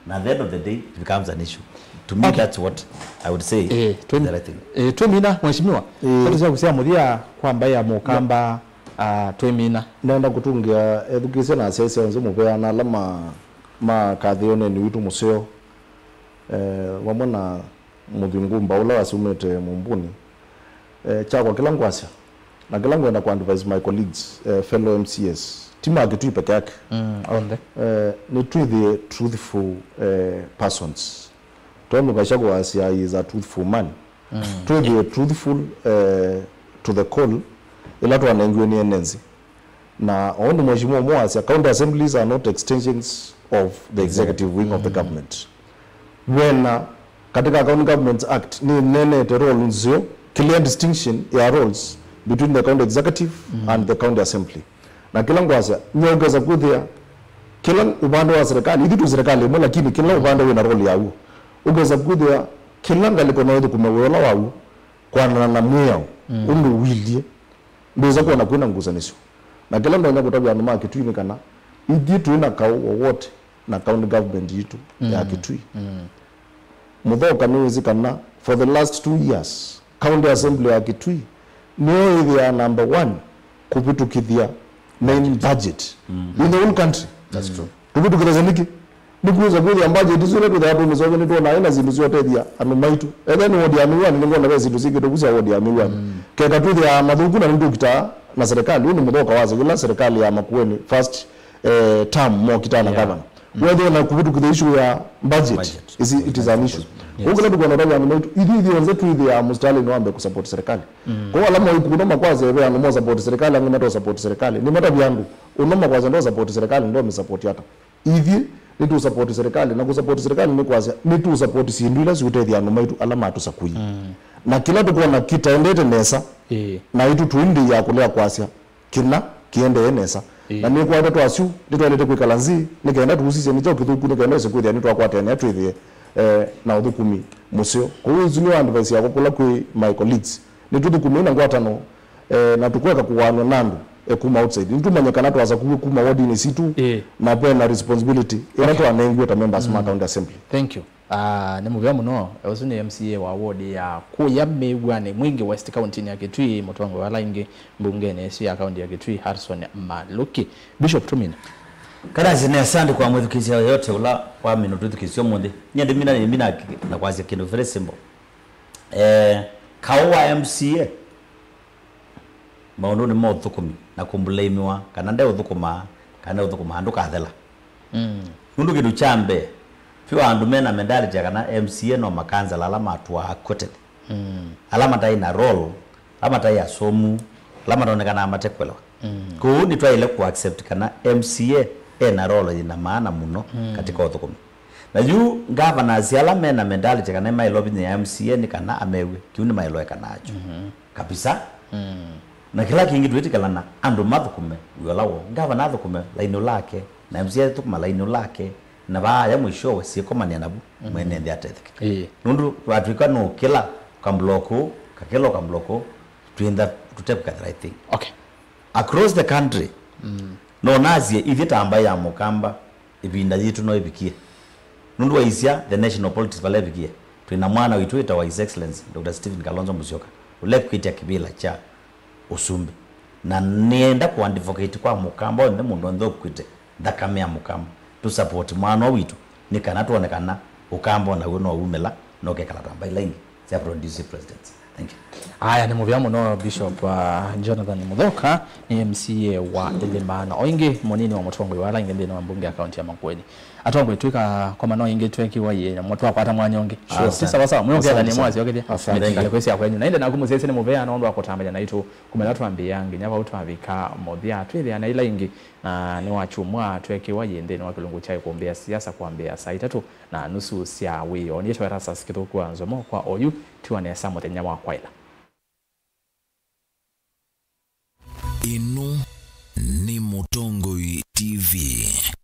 Na at the end of the day, it becomes an issue. To me, okay, that's what I would say. Eh, twĩ-, is the right thing. Eh, twĩmina, mheshimiwa. Eh. Ndeto syaku sya mũthya kwa mbaĩ ya Mũkamba, ah, twĩmina. Nenda kũtũngĩa ethukĩĩsya na asyaĩĩsya onthe mũvea na ala ma, ma kathĩ ũneeni witũ mũseo, eh, vamwe na mũthingumba ũla wasumĩte Mũmbunĩ. Eh, kyakwa kĩla ngwasya, na kĩla ngwenda kũ advise my colleagues, eh, fellow M C As, ti ma Kitui peke yake. Mm, onthe. Eh, nĩ twĩthĩe truthful, eh, persons. Tondũ Gachagua wasya he is a truthful man. Mm. Twĩthĩe truthful, eh, to the call ĩla twanengiwe nĩ ene nthĩ. Na o ũndũ mheshimiwa ũmwe wasya, county assemblies are not extensions of the executive wing of the government. Wena, katika County Governments Act, nĩnenete role nzeo, clear distinction ya roles between the county executive and the county assembly. Na kĩla ngwasya, nyie ũkesa kwĩthĩa kĩla ũvande wa serikali, ithu twĩ serikali ĩmwe, lakini kĩla ũvande wĩna role yaw'o. Ũkesa kwĩthĩa kĩla ngalĩko no ĩthũkũme wĩa ũla waw'o, kwanana na mwĩao, ũndũ ũilyĩ. Ndwĩsa kwona kwĩna ngusanĩsyo. Na kĩla ndonya kũtavya andũ ma Kitui nĩ kana, ithyĩ twĩ na kaũ wowote na county government yitũ ya Kitui. Mũthoka nĩwĩsĩ kana for the last two years, county assembly ya Kitui nĩyo ĩthĩaa number one kũvĩtũkĩthya main budget in the whole country. That's true. Tũvĩtũkĩthasya nĩkĩ? Nĩkwĩsa kwĩthĩa budget isu ila twĩthĩaa tũmĩseũvya nĩtwonaa ĩna syĩndũ sya ũtethya andũ maitũ. Ethĩa nĩ ward ya Miwani, nĩngwona ve syĩndũ syĩkĩtwe vu sya ward ya Miwani. Keka twĩthĩaa mathũku na nĩtũkitaa na serikali. Ũũ nĩ mũthoka wasya yĩla serikali ya Makueni first, eh, term mokitaa na governor. Wethĩa na kũvĩtũkĩthya issue ya budget, budget, is it, it is an issue. Yes. Kwoou kĩla tũkwenda ũtavya andũ maitũ, ithyĩ ithyonthe twĩthĩaa mũsitalĩnĩ wa mbee kũsupport serikali. Kwoou ala moĩ kũno makwasya ve andũ mo support serikali, angĩ mato support serikali, nĩmatavya andũ, ũno makwasya ndo support serikali, ndo mĩ support ata? Ithyĩ nĩtũsapoti serikali, na kũsapoti serikali nĩ kwasya nĩtũsapoti syĩndũ ila siũtethya andũ maitũ ala matũsakuie. Na kĩla tũkwona kĩtaendete nesa, naitũ twĩ nthĩ ya kũlea kwasya kĩna kĩendee nesa. Na nĩkwata twasyu nĩtwaĩlĩte kwĩkala nzĩ nĩ kenda tũusisye nĩ kyaũ kĩthũku, nĩ kenda ĩse kwĩthĩa nĩtwakwatene twĩthĩe, eh, na ũthũkũmi mũseo. Kwoou ĩsu nĩyo advice yakwa kũla kwĩ my colleagues. Nĩtũthũkũmei na ngwatanĩo, eh, na tũkweka kũwaanw'a na andũ, eh, kuma outside. Nĩtũmanye kana twasakuiwe kuma wardinĩ sitũ, na ve na responsibility ĩla twanengiwe ta members ma county assembly. Thank you. Ah, nĩ mũvea mũno. Ũsu nĩ M C A wa ward ya Kũya Mĩw'anĩ Mwingĩ West, kauntinĩ ya Kitui, mũtongoi wa ala aingĩ mbungenĩ ĩsu ya kaunti ya Kitui, Harrison Maluki. Bishop, tũmina. Karasi nĩ asante kwa mwĩthukĩĩsya yoyote ũla wamina ũtwĩthukĩĩsya ũmũnthĩ. Nyie ndĩmina, nĩmina na kwasya kĩndũ very simple. Eh, kaũ wa M C A maũndũnĩ ma ũthũkũmi na kũmblaimiwa kana ndeũthũkũmaa, kana ndeũthũkũmaa, ndũkathela. Nũndũ kĩndũ kya mbee, vyũ andũ mena mentality ya kana M C A no makansela ala matũaa kũtele. Ala mataĩ na role, ala mataĩ asomu, ala matonekanaa mate kwelewa. Kwoou nĩtwaĩle kũ accept kana M C A ena role yĩna maana mũno katika ũthũkũmi. Na yu governors ala mena mentality kana maĩlwa vinya ya M C A nĩ kana amew'e, kĩu nĩmaĩlwa eka nakyo kabisa. Na kĩla kĩngĩ twĩtĩkĩlana andũ mathũkũme wĩa ũla woo. Governor athũkũme lainĩ ũla ake, na M C A athũkũma lainĩ ũla ake, na vaaya mwishowe syĩkomanĩa navu mwene nthĩ atetheke. Nũndũ watw'ĩka nũkĩla ũkamblock ũũ, kakĩla ũkamblock ũũ, twĩntha tũte kwĩka the right thing. Okay. Across the country, no nasye ithyĩ ta mbaĩ ya Mũkamba, ĩvinda yitũ no ĩvikie. Nũndũ waisya the national politics vala ĩvikie, twĩ na mwana witũ wĩtawa His Excellency Doctor Stephen Kalonzo Musyoka, ũla ekwĩtya kĩvĩla kya ũsumbĩ. Na nĩenda kũ advocate kwa Mũkamba onthe, mũndũ onthe ũkwĩte nthakame ya Mũkamba, tũ support mwana ũũ witũ, nĩ kana twone kana Ũkamba o naw'o no umĩla, no kekala ta mbaĩ ila ingĩ sya productive presidents. Thank you. Aya, nĩ mũvea mũno Bishop, uh, Jonathan Mũthoka, nĩ M C A wa Ĩlĩma, na o ĩngĩ mũnini wa mũtongoi wa ala aingĩ nthĩnĩ wa mbunge ya kaunti ya Makueni. Atongoi, twĩka komano ĩngĩ twekiwa yĩ, na mwa-, twakwata mwanya ũngĩ. Sure. Ah, ti sawa sawa, mwĩũkethanie mwasiokethya. Asante. Mĩtikalĩko ĩsĩ ya kwenyu. Na ĩndĩ naku mũsyaĩĩsya nĩ mũvea nũndũ wa kũtambany'a naitũ kuma ĩla twambĩĩa nginya vau twavika mũthya. Twĩthĩa na ila ingĩ, na nĩ wa kyumwa twekiwa yĩ nthĩnĩ wa kĩlungu kya ĩkũmbĩ ya siasa kwambĩĩa saa itatũ na nusu sya wĩoo. Nĩtwa Erastus Kĩthũku wa Nzomo kwa oyu, tiwa nesa mũthenya wa kwaĩla. Ĩno nĩ Mũtongoi T V.